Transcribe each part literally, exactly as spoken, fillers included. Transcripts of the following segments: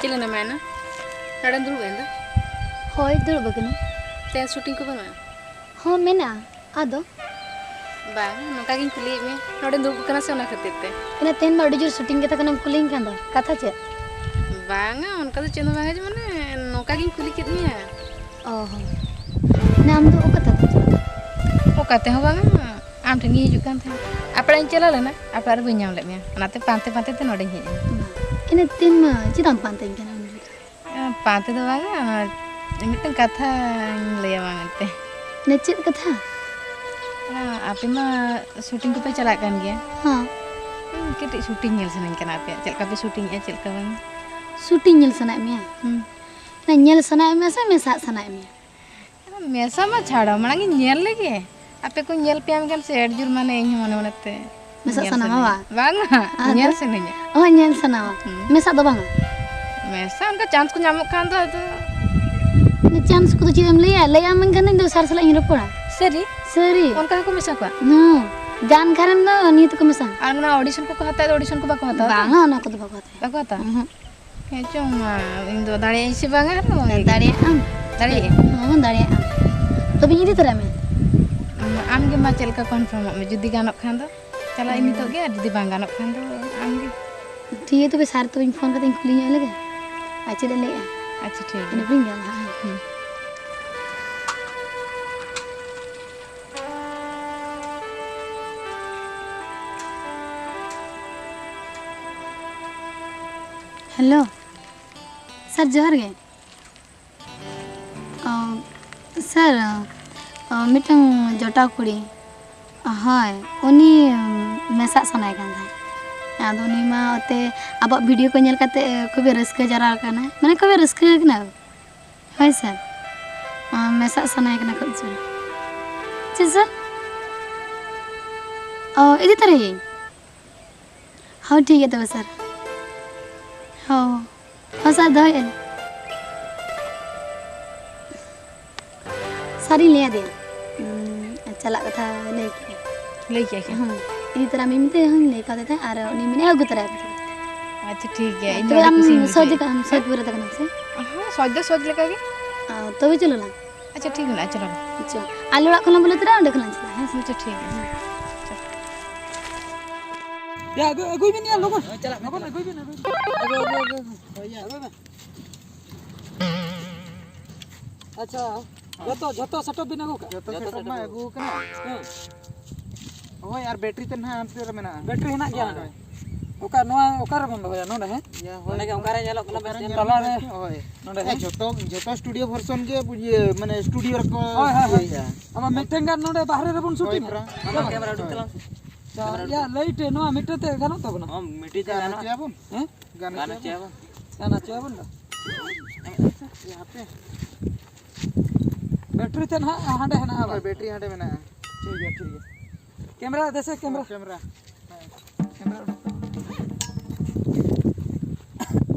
ᱪᱮᱫ ᱞᱮᱱᱟ ᱢᱮᱱᱟ? ᱱᱚᱰᱮᱢ ᱫᱩᱲᱩᱵ ᱮᱱ ᱫᱚ? ᱦᱳᱭ, ᱫᱩᱲᱩᱵ ᱟᱠᱟᱱᱟᱹᱧ᱾ ᱛᱮᱦᱮᱧ ᱥᱩᱴᱤᱝ ᱠᱚ ᱵᱟᱹᱱᱩᱜᱼᱟ? ᱦᱚᱸ, ᱢᱮᱱᱟᱜᱼᱟ᱾ ᱟᱫᱚ? ᱵᱟᱝ, ᱱᱚᱝᱠᱟ ᱜᱤᱧ ᱠᱩᱞᱤᱭᱮᱫ ᱢᱮᱭᱟ᱾ ᱱᱚᱰᱮᱢ ᱫᱩᱲᱩᱵ ᱟᱠᱟᱱᱟ ᱥᱮ, ᱚᱱᱟ ᱠᱷᱟᱹᱛᱤᱨ ᱛᱮ? ᱮᱱᱟ ᱛᱮᱦᱮᱧ ᱢᱟ ᱟᱹᱰᱤ ᱡᱳᱨ ᱥᱩᱴᱤᱝ ᱠᱟᱛᱷᱟ ᱠᱟᱱᱟᱢ ᱠᱩᱞᱤᱧ ᱠᱟᱱ ᱫᱚ᱾ ᱠᱟᱛᱷᱟ ᱪᱮᱫ? ᱵᱟᱝᱟ, ᱚᱱᱠᱟ ᱫᱚ ᱪᱮᱫ ᱦᱚᱸ ᱵᱟᱝᱟ, ᱡᱮ ᱢᱟᱱᱮ ᱱᱚᱝᱠᱟ ᱜᱤᱧ ᱠᱩᱞᱤ ᱠᱮᱫ ᱢᱮᱭᱟ᱾ ᱚ ᱦᱚᱸ᱾ ᱮᱱᱟ ᱟᱢ ᱫᱚ ᱚᱠᱟ ᱛᱮᱢ ᱪᱟᱞᱟᱜ ᱠᱟᱱᱟ? ᱚᱠᱟ ᱛᱮᱦᱚᱸ ᱵᱟᱝᱟ, ᱟᱢ ᱴᱷᱮᱱ ᱜᱤᱧ ᱦᱤᱡᱩᱜ ᱠᱟᱱ ᱛᱟᱦᱮᱸᱫ᱾ ᱟᱯᱲᱟᱧ ᱪᱟᱞᱟᱣ ᱞᱮᱱᱟ, ᱟᱯᱲᱟ ᱨᱮ ᱵᱟᱹᱧ ᱧᱟᱢ ᱞᱮᱫ ᱢᱮᱭᱟ, ᱚᱱᱟᱛᱮ ᱯᱟᱱᱛᱮ ᱯᱟᱱᱛᱮ ᱛᱮ ᱱᱚᱰᱮᱧ ᱦᱮᱡ ᱮᱱᱟ᱾ ᱮᱱᱟ ᱛᱮᱦᱮᱧ ᱢᱟ ᱪᱮᱫᱟᱜ ᱮᱢ ᱯᱟᱱᱛᱮᱧ ᱠᱟᱱᱟ ᱩᱱ ᱡᱚᱠᱷᱚᱱ? ᱯᱟᱱᱛᱮ ᱫᱚ ᱵᱟᱝᱟ, ᱢᱤᱫᱴᱟᱝ ᱠᱟᱛᱷᱟᱧ ᱞᱟᱹᱭᱟᱢᱟ ᱢᱮᱱᱛᱮ᱾ ᱱᱮ ᱪᱮᱫ ᱠᱟᱛᱷᱟ? ᱟᱯᱮ ᱢᱟ ᱥᱩᱴᱤᱝ ᱠᱚᱯᱮ ᱪᱟᱞᱟᱜ ᱠᱟᱱ ᱜᱮᱭᱟ᱾ ᱦᱚᱸ᱾ ᱤᱧ ᱠᱟᱹᱴᱤᱡ ᱥᱩᱴᱤᱝ ᱧᱮᱞ ᱥᱟᱱᱟᱧ ᱠᱟᱱᱟ ᱟᱯᱮᱭᱟᱜ, ᱪᱮᱫ ᱞᱮᱠᱟ ᱯᱮ ᱥᱩᱴᱤᱝᱮᱜᱼᱟ, ᱪᱮᱫ ᱞᱮᱠᱟ ᱵᱟᱝ᱾ ᱥᱩᱴᱤᱝ ᱧᱮᱞ ᱥᱟᱱᱟᱭᱮᱫ ᱢᱮᱭᱟ? ᱦᱩᱸ᱾ ᱧᱮᱞ ᱥᱟᱱᱟᱭᱮᱫ ᱢᱮᱭᱟ ᱥᱮ ᱢᱮᱥᱟᱜ ᱥᱟᱱᱟᱭᱮᱫ ᱢᱮᱭᱟ? ᱢᱮᱥᱟ ᱢᱟ ᱪᱷᱟᱲᱟ, ᱢᱟᱲᱟᱝ ᱤᱧ ᱧᱮᱞ ᱞᱮᱜᱮ᱾ ᱟᱯᱮ ᱠᱚᱧ ᱧᱮᱞ ᱯᱮᱭᱟ ᱢᱮᱱᱠᱷᱟᱱ ᱥᱮ ᱟᱹᱰᱤ ᱡᱳᱨ ᱢᱟᱱᱮ ᱤᱧ ᱦᱚᱸ ᱢᱚᱱᱮ ᱢᱚᱱᱮ ᱛᱮ ᱢᱮᱥᱟᱜ ᱧᱮᱞ ᱥᱟᱱᱟᱣᱟ ᱥᱟᱱᱟᱧᱟ᱾ ᱵᱟᱝ? ᱵᱟᱝᱟ, ᱟᱫᱚ? ᱧᱮᱞ ᱥᱟᱱᱟᱧᱟ᱾ ᱚ, ᱧᱮᱞ ᱥᱟᱱᱟᱣᱟ᱾ ᱦᱩᱸ᱾ ᱢᱮᱥᱟᱜ ᱫᱚ ᱵᱟᱝᱟ? ᱢᱮᱥᱟ ᱚᱱᱠᱟ ᱪᱟᱱᱥ ᱠᱚ ᱧᱟᱢᱚᱜ ᱠᱷᱟᱱ ᱫᱚ ᱟᱫᱚ᱾ ᱪᱟᱱᱥ ᱠᱚᱫᱚ ᱪᱮᱫ ᱮᱢ ᱞᱟᱹᱭᱟ? ᱞᱟᱹᱭᱟᱢ ᱢᱮᱱᱠᱷᱟᱱ ᱤᱧ ᱫᱚ ᱥᱟᱨ ᱥᱟᱞᱟᱜ ᱤᱧ ᱨᱚᱯᱚᱲᱟ᱾ ᱥᱟᱹᱨᱤ? ᱥᱟᱹᱨᱤ᱾ ᱚᱱᱠᱟ ᱦᱚᱸᱠᱚ ᱢᱮᱥᱟ ᱠᱚᱣᱟ? ᱦᱩᱸ᱾ ᱜᱟᱱ ᱠᱷᱟᱱᱮᱢ ᱫᱚ ᱱᱤᱭᱟᱹ ᱛᱮᱠᱚ ᱢᱮᱥᱟ᱾ ᱟᱨ ᱚᱱᱟ ᱚᱰᱤᱥᱚᱱ ᱠᱚᱠᱚ ᱦᱟᱛᱟᱣ ᱫᱚ, ᱚᱰᱤᱥᱚᱱ ᱠᱚ ᱵᱟᱠᱚ ᱦᱟᱛᱟᱣᱟ? ᱵᱟᱝᱟ, ᱚᱱᱟ ᱠᱚᱫᱚ ᱵᱟᱠᱚ ᱦᱟᱛᱟᱣᱟ᱾ ᱵᱟᱠᱚ ᱦᱟᱛᱟᱣᱟ? ᱩᱦᱩᱸ᱾ ᱦᱮᱸ ᱪᱚᱝ ᱢᱟ, ᱤᱧ ᱫᱚ ᱫᱟᱲᱮᱭᱟᱜ ᱟᱹᱧ ᱥᱮ ᱵᱟᱝᱟ ᱟᱨᱦᱚᱸ ᱵᱟᱝ ᱜᱮ? ᱫᱟᱲᱮᱭᱟᱜ ᱟᱢ᱾ ᱫᱟᱲᱮᱭᱟᱜ ᱟᱹᱧ᱾ ᱦᱚᱸ, ᱫᱟᱲᱮᱭᱟᱜ ᱟᱢ᱾ ᱛᱚᱵᱮᱧ ᱤᱫᱤ ᱛᱚᱨᱟᱭ ᱢᱮ᱾ ᱟᱢ ᱜᱮ ᱢᱟ ᱪᱮᱫ ᱞᱮᱠᱟ ᱠᱚᱱᱯᱷᱟᱨᱢᱚᱜ ᱢᱮ, ᱡᱩᱫᱤ ᱜᱟᱱᱚᱜ ᱠᱷᱟᱱ ᱫᱚ ᱪᱟᱞᱟᱜ ᱟᱹᱧ ᱦᱩᱸ᱾ ᱱᱤᱛᱚᱜ ᱜᱮ, ᱟᱨ ᱡᱩᱫᱤ ᱵᱟᱝ ᱜᱟᱱᱚᱜ ᱠᱷᱟᱱ ᱫᱚ ᱟᱢ ᱜᱮ᱾ ᱴᱷᱤᱠ ᱜᱮᱭᱟ, ᱛᱚᱵᱮ ᱥᱟᱨ ᱛᱚᱵᱮᱧ ᱯᱷᱳᱱ ᱠᱟᱛᱮᱧ ᱠᱩᱞᱤ ᱧᱚᱜ ᱞᱮᱜᱮ᱾ ᱟᱨ ᱪᱮᱫ ᱮ ᱞᱟᱹᱭᱮᱜᱼᱟ? ᱟᱪᱪᱷᱟ, ᱴᱷᱤᱠ ᱤᱱᱟᱹ ᱜᱮᱭᱟ᱾ ᱯᱚᱨᱮᱧ ᱜᱟᱞᱢᱟᱨᱟᱜᱼᱟ᱾ ᱦᱩᱸ᱾ ᱦᱮᱞᱳ, ᱥᱟᱨ, ᱡᱚᱦᱟᱨ ᱜᱮ᱾ ᱚ, ᱥᱟᱨ, ᱚ, ᱢᱤᱫᱴᱟᱝ ᱡᱚᱴᱟᱣ ᱠᱩᱲᱤ, ᱦᱳᱭ, ᱩᱱᱤ ᱢᱮᱥᱟᱜ ᱥᱟᱱᱟᱭᱮ ᱠᱟᱱ ᱛᱟᱦᱮᱸᱫ᱾ ᱟᱫᱚ ᱩᱱᱤ ᱢᱟ ᱚᱛᱮ ᱟᱵᱚᱣᱟᱜ ᱵᱷᱤᱰᱤᱭᱳ ᱠᱚ ᱧᱮᱞ ᱠᱟᱛᱮ ᱠᱷᱩᱵᱮ ᱨᱟᱹᱥᱠᱟᱹ ᱡᱟᱣᱨᱟ ᱟᱠᱟᱱᱟᱭ, ᱢᱟᱱᱮ ᱠᱷᱩᱵᱮ ᱨᱟᱹᱥᱠᱟᱹ ᱟᱠᱟᱱᱟ᱾ ᱦᱳᱭ ᱥᱟᱨ, ᱚ, ᱢᱮᱥᱟᱜ ᱥᱟᱱᱟᱭᱮ ᱠᱟᱱᱟ ᱠᱷᱩᱵ ᱡᱳᱨ᱾ ᱪᱮᱫ ᱥᱟᱨ? ᱚ, ᱤᱫᱤ ᱛᱚᱨᱟᱭᱮᱭᱟᱹᱧ᱾ ᱦᱚᱸ, ᱴᱷᱤᱠ ᱜᱮᱭᱟ ᱛᱚᱵᱮ ᱥᱟᱨ᱾ ᱦᱚᱸ, ᱦᱚᱸ ᱥᱟᱨ, ᱫᱚᱦᱚᱭᱮᱫᱼᱟ ᱞᱤᱧ᱾ ᱥᱟᱨᱤᱧ ᱞᱟᱹᱭ ᱟᱫᱮᱭᱟ᱾ ᱩᱸ, ᱪᱟᱞᱟᱜ ᱠᱟᱛᱷᱟ ᱞᱟᱹᱭ ᱠᱮᱫᱼᱟ᱾ ᱞᱟᱹᱭ ᱠᱮᱫᱼᱟ ᱠᱤᱱ? ᱦᱮᱸ, ᱤᱫᱤ ᱛᱚᱨᱟ ᱢᱮ ᱢᱮᱱᱛᱮ ᱦᱚᱸᱧ ᱞᱟᱹᱭ ᱠᱟᱣᱫᱮ ᱛᱟᱦᱮᱸᱫ ᱟᱨ ᱩᱱᱤ ᱢᱮᱱᱮᱫᱼᱟ ᱟᱹᱜᱩ ᱛᱚᱨᱟᱭᱟ ᱯᱮ ᱛᱚᱵᱮ᱾ ᱟᱪᱪᱷᱟ, ᱴᱷᱤᱠ ᱜᱮᱭᱟ, ᱤᱧ ᱫᱚ ᱛᱚᱵᱮ ᱟᱹᱰᱤ ᱟᱢ ᱠᱩᱥᱤᱧ ᱵᱩᱡᱷᱟᱹᱣ ᱥᱚᱡᱽ ᱠᱮᱫᱟ᱾ ᱠᱟᱜ ᱟᱢ, ᱥᱚᱡᱽ ᱯᱩᱨᱟᱹ ᱛᱟᱠᱟᱱᱟᱢ ᱥᱮ? ᱦᱮᱸ, ᱥᱚᱡᱽ ᱫᱚ ᱥᱚᱡᱽ ᱞᱮᱠᱟ ᱜᱮ᱾ ᱟᱨ ᱛᱚᱵᱮ ᱪᱚᱞᱚ ᱞᱟᱝ᱾ ᱟᱪᱪᱷᱟ, ᱴᱷᱤᱠ ᱢᱮᱱᱟᱜᱼᱟ, ᱪᱚᱞᱚ᱾ ᱟᱪᱪᱷᱟ, ᱟᱞᱮ ᱚᱲᱟᱜ ᱠᱷᱚᱱ ᱞᱟᱝ ᱵᱚᱞᱚ ᱛᱚᱨᱟ, ᱚᱸᱰᱮ ᱠᱷᱚᱱ ᱞᱟᱝ ᱪᱟᱞᱟᱜᱼᱟ, ᱦᱮᱸ ᱥᱮ? ᱟᱪᱪᱷᱟ, ᱴᱷᱤᱠ ᱜᱮᱭᱟ᱾ ᱦᱮᱸ᱾ ᱭᱟ, ᱟᱹᱜᱩ, ᱟᱹᱜᱩᱭ ᱵᱤᱱ ᱭᱟ, ᱞᱚᱜᱚᱱ᱾ ᱦᱮᱸ, ᱪᱟᱞᱟᱜ ᱢᱮ, ᱞᱚᱜᱚᱱ ᱪᱟᱞᱟᱜ ᱟᱹᱜᱩᱭ ᱵᱤᱱ, ᱟᱹᱜᱩᱭ ᱵᱤᱱ᱾ ᱟᱹᱜᱩ, ᱟᱹᱜᱩ, ᱟᱹᱜᱩ, ᱟᱹᱜᱩ᱾ ᱦᱳᱭ ᱭᱟ, ᱟᱹᱜᱩᱭ ᱵᱤᱱ᱾ ᱟᱪᱪᱷᱟ, ᱡᱚᱛᱚ, ᱡᱚᱛᱚ setup ᱵᱤᱱ ᱟᱹᱜᱩ ᱠᱟᱜᱼᱟ? ᱡᱚᱛᱚ ᱡᱚᱛᱚ setup ᱢᱟ setup ᱟᱹᱜᱩ ᱠᱟᱱᱟ᱾ ᱦᱮᱸ᱾ ᱦᱳᱭ, ᱟᱨ battery ᱛᱮᱫ ᱱᱟᱦᱟᱜ ᱦᱟᱱᱛᱮ ᱨᱮ ᱢᱮᱱᱟᱜᱼᱟ᱾ Battery ᱦᱮᱱᱟᱜ ᱜᱮᱭᱟ ᱦᱳᱭ᱾ ᱱᱚᱰᱮ᱾ ᱚᱠᱟ, ᱱᱚᱣᱟ ᱚᱠᱟ ᱨᱮᱵᱚᱱ ᱫᱚᱦᱚᱭᱟ? ᱱᱚᱰᱮ, ᱦᱮᱸ? ᱤᱭᱟᱹ, ᱦᱳᱭ᱾ ᱱᱚᱰᱮ ᱜᱮ, ᱚᱠᱟ ᱨᱮ ᱧᱮᱞᱚᱜ ᱠᱟᱱᱟ ᱚᱠᱟ ᱨᱮ ᱵᱮᱥ ᱧᱮᱞᱚᱜ ᱧᱮᱞᱚᱜ ᱠᱟᱱᱟ ᱠᱟᱱᱟ? ᱵᱮᱥ ᱧᱚᱜ? ᱦᱳᱭ᱾ ᱱᱚᱰᱮ, ᱦᱮᱸ, ᱦᱮᱸ? ᱡᱷᱚᱛᱚ, ᱡᱷᱚᱛᱚ studio version ᱜᱮ, ᱤᱭᱟᱹ, ᱢᱟᱱᱮ studio ᱨᱮᱠᱚ ᱦᱳᱭ, ᱦᱳᱭ, ᱦᱳᱭ᱾ ᱤᱭᱟᱹᱭᱮᱫᱼᱟ᱾ ᱟᱵᱟᱨ ᱢᱤᱫᱴᱮᱱ ᱜᱟᱱ ᱱᱚᱰᱮ ᱵᱟᱦᱨᱮ ᱨᱮᱵᱚᱱ ᱦᱳᱭ, shooting-ᱟ᱾ ᱯᱨᱟ-, ᱦᱮᱸ, ᱵᱟᱝ? Camera ᱩᱰᱩᱠ ᱛᱟᱞᱟᱝ ᱥᱮ᱾ ᱛᱚ, camera ᱩᱰᱩᱠ ᱤᱭᱟᱹ, ᱛᱟᱞᱟᱝ᱾ Light ᱱᱚᱣᱟ ᱢᱤᱫᱴᱮᱱ ᱛᱮ ᱜᱟᱱᱚᱜ ᱛᱟᱵᱚᱱᱟ? ᱦᱚᱸ, ᱢᱤᱫᱴᱮᱱ ᱛᱮ ᱜᱟᱱ ᱜᱟᱱᱚᱜᱼᱟ᱾ ᱦᱚᱪᱚᱭᱟᱵᱚᱱ? ᱦᱮᱸ? ᱜᱟᱱ ᱜᱟᱱ ᱦᱚᱪᱚᱭᱟᱵᱚᱱ? ᱦᱚᱪᱚᱭᱟᱵᱚᱱ᱾ ᱜᱟᱱ ᱦᱚᱪᱚᱭᱟᱵᱚᱱ ᱫᱚ? ᱦᱟᱯᱮ᱾ Battery ᱛᱮ ᱱᱟᱦᱟᱜ ᱦᱟᱸᱰᱮ ᱦᱮᱱᱟᱜᱼᱟ ᱦᱳᱭ, ᱵᱟᱝ? Battery ᱦᱟᱸᱰᱮ ᱢᱮᱱᱟᱜᱼᱟ᱾ ᱴᱷᱤᱠ ᱜᱮᱭᱟ, ᱴᱷᱤᱠ ᱜᱮᱭᱟ᱾ Camera ᱫᱮᱥᱮ, camera᱾ ᱦᱚᱸ, camera᱾ ᱦᱮᱸ, camera ᱩᱰᱩᱠ ᱛᱟᱢ᱾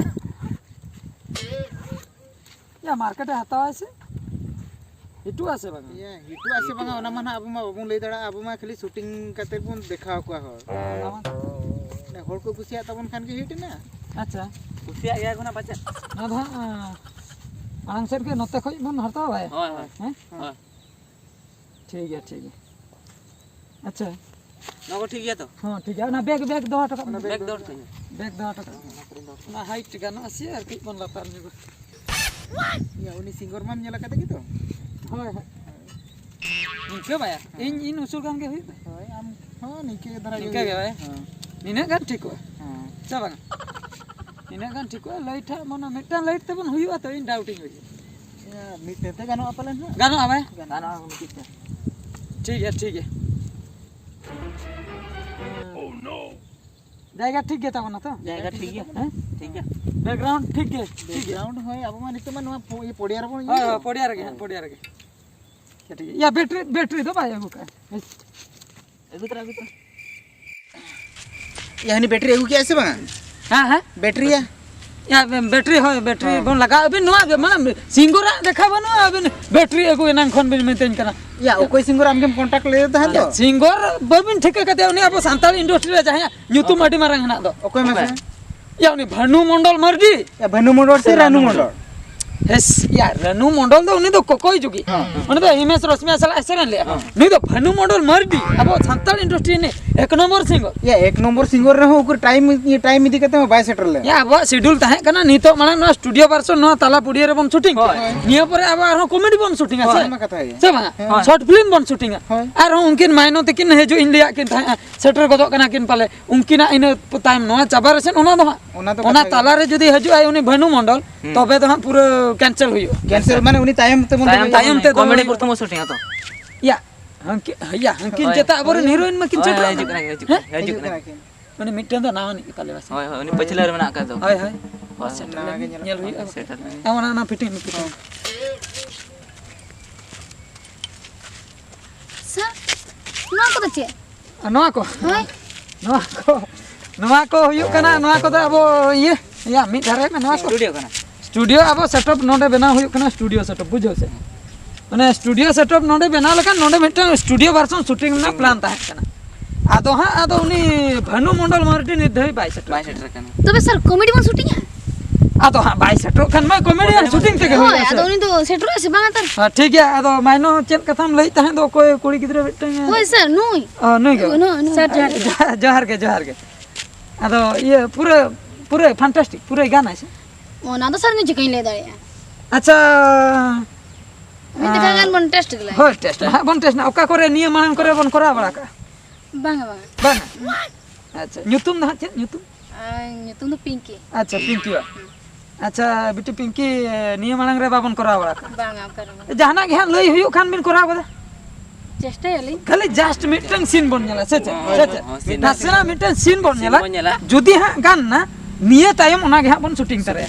ᱭᱟ, market ᱮ ᱦᱟᱛᱟᱣᱟᱭ ᱥᱮ? ᱦᱤᱴᱩᱜᱼᱟ ᱥᱮ ᱵᱟᱝᱟ? ᱤᱭᱟᱹ, ᱦᱤᱴᱩᱜᱼᱟ ᱥᱮ ᱵᱟᱝᱟ, ᱚᱱᱟ ᱢᱟ ᱱᱟᱦᱟᱜ ᱟᱵᱚ ᱢᱟ ᱵᱟᱵᱚᱱ ᱞᱟᱹᱭ ᱫᱟᱲᱮᱭᱟᱜᱼᱟ᱾ ᱟᱵᱚ ᱢᱟ ᱠᱷᱟᱹᱞᱤ shooting ᱠᱟᱛᱮ ᱵᱚᱱ ᱫᱮᱠᱷᱟᱣ ᱠᱚᱣᱟ ᱦᱚᱲ᱾ ᱚᱱᱟ ᱢᱟ᱾ ᱦᱚᱲ ᱠᱚ ᱠᱩᱥᱤᱭᱟᱜ ᱛᱟᱵᱚᱱ ᱠᱷᱟᱱ ᱜᱮ hit ᱮᱱᱟ᱾ ᱟᱪᱪᱷᱟ᱾ ᱠᱩᱥᱤᱭᱟᱜ ᱜᱮᱭᱟ ᱠᱚ ᱱᱟᱜ ᱯᱟᱪᱮᱫ᱾ ᱱᱚᱣᱟ ᱫᱚ ᱦᱟᱸᱜ, ᱟᱸ, ᱢᱟᱲᱟᱝ ᱥᱮᱫ ᱜᱮ ᱱᱚᱛᱮ ᱠᱷᱚᱡ ᱵᱚᱱ ᱦᱟᱛᱟᱣᱟ᱾ ᱦᱳᱭ, ᱦᱳᱭ᱾ ᱦᱮᱸ? ᱦᱳᱭ᱾ ᱴᱷᱤᱠ ᱜᱮᱭᱟ, ᱴᱷᱤᱠ ᱜᱮᱭᱟ᱾ ᱟᱪᱪᱷᱟ᱾ ᱱᱚᱣᱟ ᱠᱚ ᱴᱷᱤᱠ ᱜᱮᱭᱟ ᱛᱚ? ᱦᱚᱸ, ᱴᱷᱤᱠ ᱜᱮᱭᱟ᱾ ᱚᱱᱟ bag, bag ᱫᱚᱦᱚ ᱦᱚᱴᱚ ᱠᱟᱜ ᱢᱮ᱾ Bag ᱫᱚᱦᱚ ᱦᱚᱴᱚ ᱠᱟᱜ ᱢᱮ᱾ Bag ᱫᱚᱦᱚ ᱦᱚᱴᱚ ᱠᱟᱜ ᱢᱮ᱾ ᱚᱱᱟ height ᱜᱟᱱᱚᱜᱼᱟ ᱥᱮ ᱟᱨ ᱠᱟᱹᱡ ᱵᱚᱱ ᱞᱟᱛᱟᱨ ᱧᱚᱜᱟ᱾ ᱤᱭᱟᱹ, ᱩᱱᱤ singer ᱢᱟᱢ ᱧᱮᱞ ᱟᱠᱟᱫᱮ ᱜᱮᱛᱚ? ᱦᱳᱭ, ᱦᱳᱭ᱾ ᱤᱱᱠᱟᱹ ᱵᱟᱭᱟ? ᱤᱧ, ᱤᱧ ᱩᱥᱩᱞ ᱜᱟᱱ ᱜᱮ ᱦᱩᱭᱩᱜᱼᱟ᱾ ᱦᱳᱭ, ᱟᱢ ᱦᱚᱸ ᱱᱤᱝᱠᱟᱹ ᱜᱮ ᱫᱷᱟᱨᱟ ᱜᱮ ᱱᱤᱝᱠᱟᱹ ᱜᱮ ᱦᱩᱭᱩᱜᱼᱟ᱾ ᱵᱟᱭᱟ? ᱦᱮᱸ᱾ ᱱᱤᱱᱟᱹᱜ ᱜᱟᱱ ᱴᱷᱤᱠᱚᱜᱼᱟ᱾ ᱦᱮᱸ᱾ ᱥᱮ ᱵᱟᱝᱟ? ᱱᱤᱱᱟᱹᱜ ᱜᱟᱱ ᱴᱷᱤᱠᱚᱜᱼᱟ, light ᱦᱟᱸᱜ ᱢᱟᱱᱮ ᱢᱤᱫᱴᱟᱝ light ᱛᱮᱵᱚᱱ ᱦᱩᱭᱩᱜᱼᱟ ᱛᱚ, ᱤᱧ doubt ᱤᱧ ᱵᱩᱡᱷᱟᱹᱣᱟ᱾ ᱤᱭᱟᱹ, ᱢᱤᱫᱴᱮᱱ ᱛᱮ ᱜᱟᱱᱚᱜᱼᱟ ᱯᱟᱞᱮᱱ ᱦᱟᱸᱜ? ᱜᱟᱱᱚᱜᱼᱟ ᱵᱟᱭᱟ? ᱜᱟᱱᱚᱜᱼᱟ᱾ ᱜᱟᱱᱚᱜᱼᱟ, ᱢᱤᱫᱴᱮᱱ ᱛᱮ᱾ ᱴᱷᱤᱠ ᱜᱮᱭᱟ, ᱴᱷᱤᱠ ᱜᱮᱭᱟ᱾ ᱡᱟᱭᱜᱟ ᱴᱷᱤᱠ ᱜᱮ ᱛᱟᱵᱚᱱᱟ ᱛᱚ? ᱡᱟᱭᱜᱟ ᱴᱷᱤᱠ ᱜᱮᱭᱟ᱾ ᱦᱮᱸ? ᱴᱷᱤᱠ ᱜᱮᱭᱟ᱾ Background ᱴᱷᱤᱠ ᱜᱮ? ᱴᱷᱤᱠ ᱜᱮᱭᱟ᱾ Background ᱦᱳᱭ, ᱟᱵᱚ ᱢᱟ ᱱᱤᱛᱚᱜ ᱢᱟ ᱱᱚᱣᱟ ᱯᱚ-, ᱤᱭᱟᱹ ᱯᱚᱲᱤᱭᱟ ᱨᱮᱵᱚᱱ ᱦᱳᱭ, ᱤᱭᱟᱹ ᱦᱳᱭ, ᱯᱚᱲᱤᱭᱟ ᱨᱮᱜᱮ ᱦᱟᱸᱜ, ᱯᱚᱲᱤᱭᱟ ᱨᱮᱜᱮ᱾ ᱴᱷᱤᱠ ᱜᱮᱭᱟ᱾ ᱭᱟ, battery, battery ᱫᱚ ᱵᱟᱭ ᱟᱹᱜᱩ ᱠᱟᱜᱼᱟ᱾ ᱟᱹᱜᱩ ᱛᱚᱨᱟ, ᱟᱹᱜᱩ ᱛᱚᱨᱟ᱾ ᱭᱟ, ᱦᱟᱹᱱᱤ battery ᱟᱹᱜᱩ ᱠᱮᱜᱼᱟᱭ ᱥᱮ ᱵᱟᱝ? ᱦᱮᱸ, ᱦᱮᱸ᱾ Battery ᱭᱟ? ᱭᱟ, battery ᱦᱳᱭ, battery ᱦᱚᱸ᱾ ᱵᱚᱱ ᱞᱟᱜᱟᱣ ᱟᱹᱵᱤᱱ ᱱᱚᱣᱟ ᱜᱮ, ᱢᱟᱱᱮ, singer-ᱟᱜ ᱫᱮᱠᱷᱟᱣ ᱵᱟᱹᱱᱩᱜᱼᱟ, ᱟᱹᱵᱤᱱ battery ᱟᱹᱜᱩ ᱮᱱᱟᱝ ᱠᱷᱚᱱ ᱵᱤᱱ ᱢᱮᱛᱟᱹᱧ ᱠᱟᱱᱟ᱾ ᱭᱟ, ᱚᱠᱚᱭ singer ᱟᱢ ᱜᱮᱢ contact ᱞᱮᱫᱮ ᱛᱟᱦᱮᱸᱫ ᱫᱚ? Singer ᱵᱟᱹᱵᱤᱱ ᱴᱷᱤᱠᱟᱹ ᱠᱟᱫᱮᱭᱟ, ᱩᱱᱤ ᱟᱵᱚ ᱥᱟᱱᱛᱟᱲ industry ᱨᱮ ᱡᱟᱦᱟᱸᱭᱟᱜ ᱧᱩᱛᱩᱢ ᱟᱹᱰᱤ ᱢᱟᱨᱟᱝ ᱦᱮᱱᱟᱜ ᱫᱚ᱾ ᱚᱠᱚᱭ ᱢᱟᱥᱮ? ᱭᱟ, ᱩᱱᱤ ᱵᱷᱟᱱᱩ ᱢᱚᱱᱰᱚᱞ ᱢᱟᱨᱰᱤ᱾ ᱭᱟ, ᱵᱷᱟᱱᱩ ᱢᱚᱱᱰᱚᱞ ᱥᱮ ᱨᱟᱱᱩ ᱢᱚᱱᱰᱚᱞ? ᱦᱮᱸ, ᱭᱟ, ᱨᱟᱱᱩ ᱢᱚᱱᱰᱚᱞ ᱫᱚ ᱩᱱᱤ ᱫᱚ ᱠᱚᱠᱚᱭ ᱡᱩᱜᱤ᱾ ᱦᱮᱸ᱾ ᱩᱱᱤ ᱫᱚ ᱦᱤᱢᱮᱥ ᱨᱚᱥᱢᱤᱭᱟ ᱥᱟᱞᱟᱜ ᱮ ᱥᱮᱨᱮᱧ ᱞᱮᱜᱼᱟ᱾ ᱦᱮᱸ᱾ ᱱᱩᱭ ᱫᱚ ᱵᱷᱟᱱᱩ ᱢᱚᱱᱰᱚᱞ ᱢᱟᱨᱰᱤ, ᱟᱵᱚ ᱥᱟᱱᱛᱟᱲ industry ᱨᱤᱱᱤᱡ ᱮᱠ ᱱᱚᱢᱵᱚᱨ singer᱾ ᱭᱟ, ᱮᱠ ᱱᱚᱢᱵᱚᱨ singer ᱨᱮᱦᱚᱸ ᱩᱠᱩᱨ time, ᱤᱭᱟᱹ time ᱤᱫᱤ ᱠᱟᱛᱮ ᱦᱚᱸ ᱵᱟᱭ ᱥᱮᱴᱮᱨ ᱞᱮᱱᱟ᱾ ᱭᱟ, ᱟᱵᱚᱣᱟᱜ schedule ᱛᱟᱦᱮᱸ ᱠᱟᱱᱟ ᱱᱤᱛᱚᱜ ᱢᱟᱲᱟᱝ ᱱᱚᱣᱟ studio version ᱱᱚᱣᱟ ᱛᱟᱞᱟ ᱯᱩᱲᱤᱭᱟᱹ ᱨᱮᱵᱚᱱ shooting᱾ ᱦᱳᱭ᱾ ᱱᱤᱭᱟᱹ ᱯᱚᱨᱮ ᱟᱵᱚ ᱟᱨᱦᱚᱸ comedy ᱵᱚᱱ shooting ᱟ᱾ ᱦᱳᱭ, ᱥᱮ? ᱚᱱᱟ ᱢᱟ ᱠᱟᱛᱷᱟ ᱜᱮ᱾ ᱥᱮ ᱵᱟᱝ? ᱦᱳᱭ᱾ Short film ᱵᱚᱱ shooting ᱟ᱾ ᱦᱳᱭ᱾ ᱟᱨᱦᱚᱸ ᱩᱱᱠᱤᱱ ᱢᱟᱭᱱᱚ ᱛᱟᱹᱠᱤᱱ ᱦᱤᱡᱩᱜ ᱤᱧ ᱞᱟᱹᱭᱟᱫ ᱠᱤᱱ ᱛᱟᱦᱮᱸᱫ, ᱥᱮᱴᱮᱨ ᱜᱚᱫᱚᱜ ᱠᱟᱱᱟ ᱠᱤᱱ ᱯᱟᱞᱮ᱾ ᱩᱱᱠᱤᱱᱟᱜ ᱤᱱᱟᱹ ᱛᱟᱭᱚᱢ ᱱᱚᱣᱟ ᱪᱟᱵᱟ ᱨᱮᱥᱮ ᱚᱱᱟ ᱫᱚ ᱦᱟᱸᱜ, ᱚᱱᱟ ᱫᱚ ᱚᱱᱟ ᱠᱟᱛᱷᱟ ᱜᱮ᱾ ᱛᱟᱞᱟ ᱨᱮ ᱡᱩᱫᱤ ᱦᱤᱡᱩᱜ ᱟᱭ ᱩᱱᱤ ᱵᱷᱟᱹᱱᱩ ᱢᱚᱱᱰᱚᱞ, ᱦᱩᱸ᱾ ᱛᱚᱵᱮ ᱫᱚ ᱦᱟᱸᱜ ᱯᱩᱨᱟᱹ cancel ᱦᱩᱭᱩᱜᱼᱟ᱾ Cancel ᱢᱟᱱᱮ ᱩᱱᱤ ᱛᱟᱭᱚᱢ ᱛᱮᱵᱚᱱ ᱛᱟᱭᱚᱢ ᱫᱚᱦᱚᱭᱟ᱾ ᱛᱟᱭᱚᱢ ᱛᱮ ᱫᱚ comedy ᱦᱩᱭᱩᱜᱼᱟ᱾ ᱯᱨᱚᱛᱷᱚᱢ shooting ᱟ ᱛᱚ᱾ ᱭᱟ, ᱦᱟᱝᱠᱤ-, ᱭᱟ, ᱦᱟᱝᱠᱤᱱ ᱦᱳᱭ᱾ ᱡᱮᱛᱟ ᱟᱵᱚᱨᱮᱱ heroine ᱢᱟᱠᱤᱱ ᱦᱳᱭ, ᱥᱮᱴᱮᱨᱚᱜ ᱦᱳᱭ, ᱠᱟᱱᱟ᱾ ᱦᱤᱡᱩᱜ ᱠᱟᱱᱟ, ᱦᱤᱡᱩᱜ ᱠᱟᱱᱟ, ᱦᱮᱸ? ᱦᱤᱡᱩᱜ ᱠᱟᱱᱟ᱾ ᱦᱤᱡᱩᱜ ᱠᱟᱱᱟ᱾ ᱩᱱᱤ ᱢᱤᱫᱴᱮᱱ ᱫᱚ ᱱᱟᱣᱟ ᱱᱤᱡ ᱜᱮ ᱛᱟᱞᱮ ᱵᱟᱥᱮ᱾ ᱦᱳᱭ, ᱦᱳᱭ, ᱩᱱᱤ ᱯᱟᱹᱪᱷᱞᱟᱹ ᱨᱮ ᱢᱮᱱᱟᱜ ᱟᱠᱟᱫ ᱫᱚ᱾ ᱦᱳᱭ, ᱦᱳᱭ᱾ ᱦᱳᱭ, ᱥᱮᱴᱮᱨ ᱞᱮᱱ ᱜᱮ᱾ ᱧᱮᱞ ᱦᱩᱭᱩᱜᱼᱟ᱾ ᱦᱳᱭ, ᱥᱮᱴᱮᱨ ᱞᱮᱱ ᱜᱮ᱾ ᱦᱮᱸ, ᱚᱱᱟ, ᱚᱱᱟ fitting, fitting᱾ ᱥᱟᱨ, ᱱᱚᱣᱟ ᱠᱚᱫᱚ ᱪᱮᱫ? ᱟᱨ ᱱᱚᱣᱟ ᱠᱚ? ᱦᱳᱭ᱾ ᱱᱚᱣᱟ ᱠᱚ, ᱱᱚᱣᱟ ᱠᱚ ᱦᱩᱭᱩᱜ ᱠᱟᱱᱟ, ᱱᱚᱣᱟ ᱠᱚᱫᱚ ᱟᱵᱚ ᱤᱭᱟᱹ, ᱭᱟ, ᱢᱤᱫ ᱫᱷᱟᱨᱮ ᱢᱮ, ᱱᱚᱣᱟ ᱠᱚ᱾ Studio ᱠᱟᱱᱟ᱾ Studio ᱟᱵᱚ setup ᱱᱚᱰᱮ ᱵᱮᱱᱟᱣ ᱦᱩᱭᱩᱜ ᱠᱟᱱᱟ, studio setup, ᱵᱩᱡᱷᱟᱹᱣ ᱥᱮ? ᱢᱟᱱᱮ, studio setup ᱱᱚᱰᱮ ᱵᱮᱱᱟᱣ ᱞᱮᱠᱷᱟᱱ ᱱᱚᱰᱮ ᱢᱤᱫᱴᱟᱝ studio version shooting ᱨᱮᱱᱟᱜ ᱦᱩᱸ᱾ Plan ᱛᱟᱦᱮᱸ ᱠᱟᱱᱟ᱾ ᱟᱫᱚ ᱦᱟᱸᱜ, ᱟᱫᱚ ᱩᱱᱤ ᱵᱷᱟᱱᱩ ᱢᱚᱱᱰᱚᱞ ᱢᱟᱨᱰᱤ ᱱᱤᱛ ᱫᱷᱟᱹᱵᱤᱡ ᱵᱟᱭ ᱥᱮᱴᱮᱨ ᱵᱟᱭ ᱠᱟᱱᱟ᱾ ᱥᱮᱴᱮᱨ ᱠᱟᱱᱟ᱾ ᱛᱚᱵᱮ ᱥᱟᱨ, comedy ᱵᱚᱱ shooting ᱟ? ᱟᱫᱚ ᱦᱟᱸᱜ ᱵᱟᱭ ᱥᱮᱴᱮᱨᱚᱜ ᱠᱷᱟᱱ ᱢᱟ comedy ᱦᱳᱭ, ᱨᱮᱭᱟᱜ ᱟᱫᱚ shooting ᱛᱮᱜᱮ ᱦᱳᱭ, ᱦᱩᱭᱩᱜᱼᱟ ᱥᱮ᱾ ᱟᱫᱚ ᱩᱱᱤ ᱫᱚ ᱥᱮᱴᱮᱨᱚᱜᱼᱟ ᱥᱮ ᱵᱟᱝᱟ ᱛᱟᱨ? ᱦᱮᱸ, ᱴᱷᱤᱠ ᱜᱮᱭᱟ᱾ ᱟᱫᱚ ᱢᱟᱭᱱᱚ ᱪᱮᱫ ᱠᱟᱛᱷᱟᱢ ᱞᱟᱹᱭᱮᱫ ᱛᱟᱦᱮᱸᱫ ᱫᱚ, ᱚᱠᱚᱭ ᱠᱩᱲᱤ ᱜᱤᱫᱽᱨᱟᱹ ᱢᱤᱫᱴᱟᱝ ᱮ ᱦᱳᱭ ᱥᱟᱨ, ᱱᱩᱭ᱾ ᱚ, ᱱᱩᱭ ᱜᱮ? ᱱᱩᱭ, ᱱᱩᱭ᱾ ᱥᱟᱨ, ᱡᱚᱦᱟᱨ ᱜᱮ᱾ ᱡᱚᱦᱟᱨ, ᱡᱚᱦᱟᱨ ᱜᱮ, ᱡᱚᱦᱟᱨ ᱜᱮ᱾ ᱟᱫᱚ ᱤᱭᱟᱹ ᱯᱩᱨᱟᱹ, ᱯᱩᱨᱟᱹ fantastic, ᱯᱩᱨᱟᱹᱭ ᱜᱟᱱᱟᱭ ᱥᱮ? ᱚᱱᱟ ᱫᱚ ᱥᱟᱨ ᱤᱧ ᱪᱤᱠᱟᱹᱧ ᱞᱟᱹᱭ ᱫᱟᱲᱮᱭᱟᱜᱼᱟ? ᱟᱪᱪᱷᱟ᱾ ᱢᱤᱫ ᱫᱮᱠᱷᱟ ᱜᱟᱱ ᱵᱚᱱ test ᱜᱮᱞᱟᱭ᱾ ᱦᱳᱭ, test ᱱᱟᱦᱟᱜ ᱵᱚᱱ test ᱱᱟ᱾ ᱚᱠᱟ ᱠᱚᱨᱮ ᱱᱤᱭᱟᱹ ᱢᱟᱲᱟᱝ ᱠᱚᱨᱮ ᱵᱚᱱ ᱠᱚᱨᱟᱣ ᱵᱟᱲᱟ ᱠᱟᱜᱼᱟ? ᱵᱟᱝᱟ, ᱵᱟᱝᱟ᱾ ᱵᱟᱝᱟ? ᱟᱪᱪᱷᱟ, ᱧᱩᱛᱩᱢ ᱫᱚ ᱦᱟᱸᱜ ᱪᱮᱫ ᱧᱩᱛᱩᱢ? ᱟᱨ ᱧᱩᱛᱩᱢ ᱫᱚ ᱯᱤᱝᱠᱤ᱾ ᱟᱪᱪᱷᱟ, ᱯᱤᱝᱠᱤ ᱵᱟ᱾ ᱦᱩᱸ᱾ ᱟᱪᱪᱷᱟ, ᱵᱤᱴᱤ ᱯᱤᱝᱠᱤ, ᱱᱤᱭᱟᱹ ᱢᱟᱲᱟᱝ ᱨᱮ ᱵᱟᱵᱚᱱ ᱠᱚᱨᱟᱣ ᱵᱟᱲᱟ ᱠᱟᱜᱼᱟ? ᱵᱟᱝᱟ, ᱚᱠᱟ ᱨᱮᱦᱚᱸ ᱵᱟᱝᱟ᱾ ᱡᱟᱦᱟᱱᱟᱜ ᱜᱮ ᱦᱟᱸᱜ ᱞᱟᱹᱭ ᱦᱩᱭᱩᱜ ᱠᱷᱟᱱ ᱵᱤᱱ ᱠᱚᱨᱟᱣ ᱠᱟᱫᱟ? ᱪᱮᱥᱴᱟᱭᱟᱞᱤᱧ᱾ ᱠᱷᱟᱹᱞᱤ just ᱢᱤᱫᱴᱟᱝ scene ᱵᱚᱱ ᱧᱮᱞᱟ, ᱥᱮ ᱪᱮᱫ? ᱦᱳᱭ, ᱥᱮ ᱦᱳᱭ, ᱪᱮᱫ? ᱦᱳᱭ, scene ᱵᱚᱱ ᱱᱟᱥᱮᱱᱟᱜ ᱧᱮᱞᱟ᱾ ᱢᱤᱫᱴᱟᱝ scene ᱵᱚᱱ ᱧᱮᱞᱟ᱾ Scene ᱵᱚᱱ ᱧᱮᱞᱟ᱾ ᱡᱩᱫᱤ ᱦᱟᱸᱜ ᱜᱟᱱ ᱱᱟ, ᱱᱤᱭᱟᱹ ᱛᱟᱭᱚᱢ ᱚᱱᱟ ᱜᱮ ᱦᱟᱸᱜ ᱵᱚᱱ shooting ᱛᱟᱨᱟᱭᱟ᱾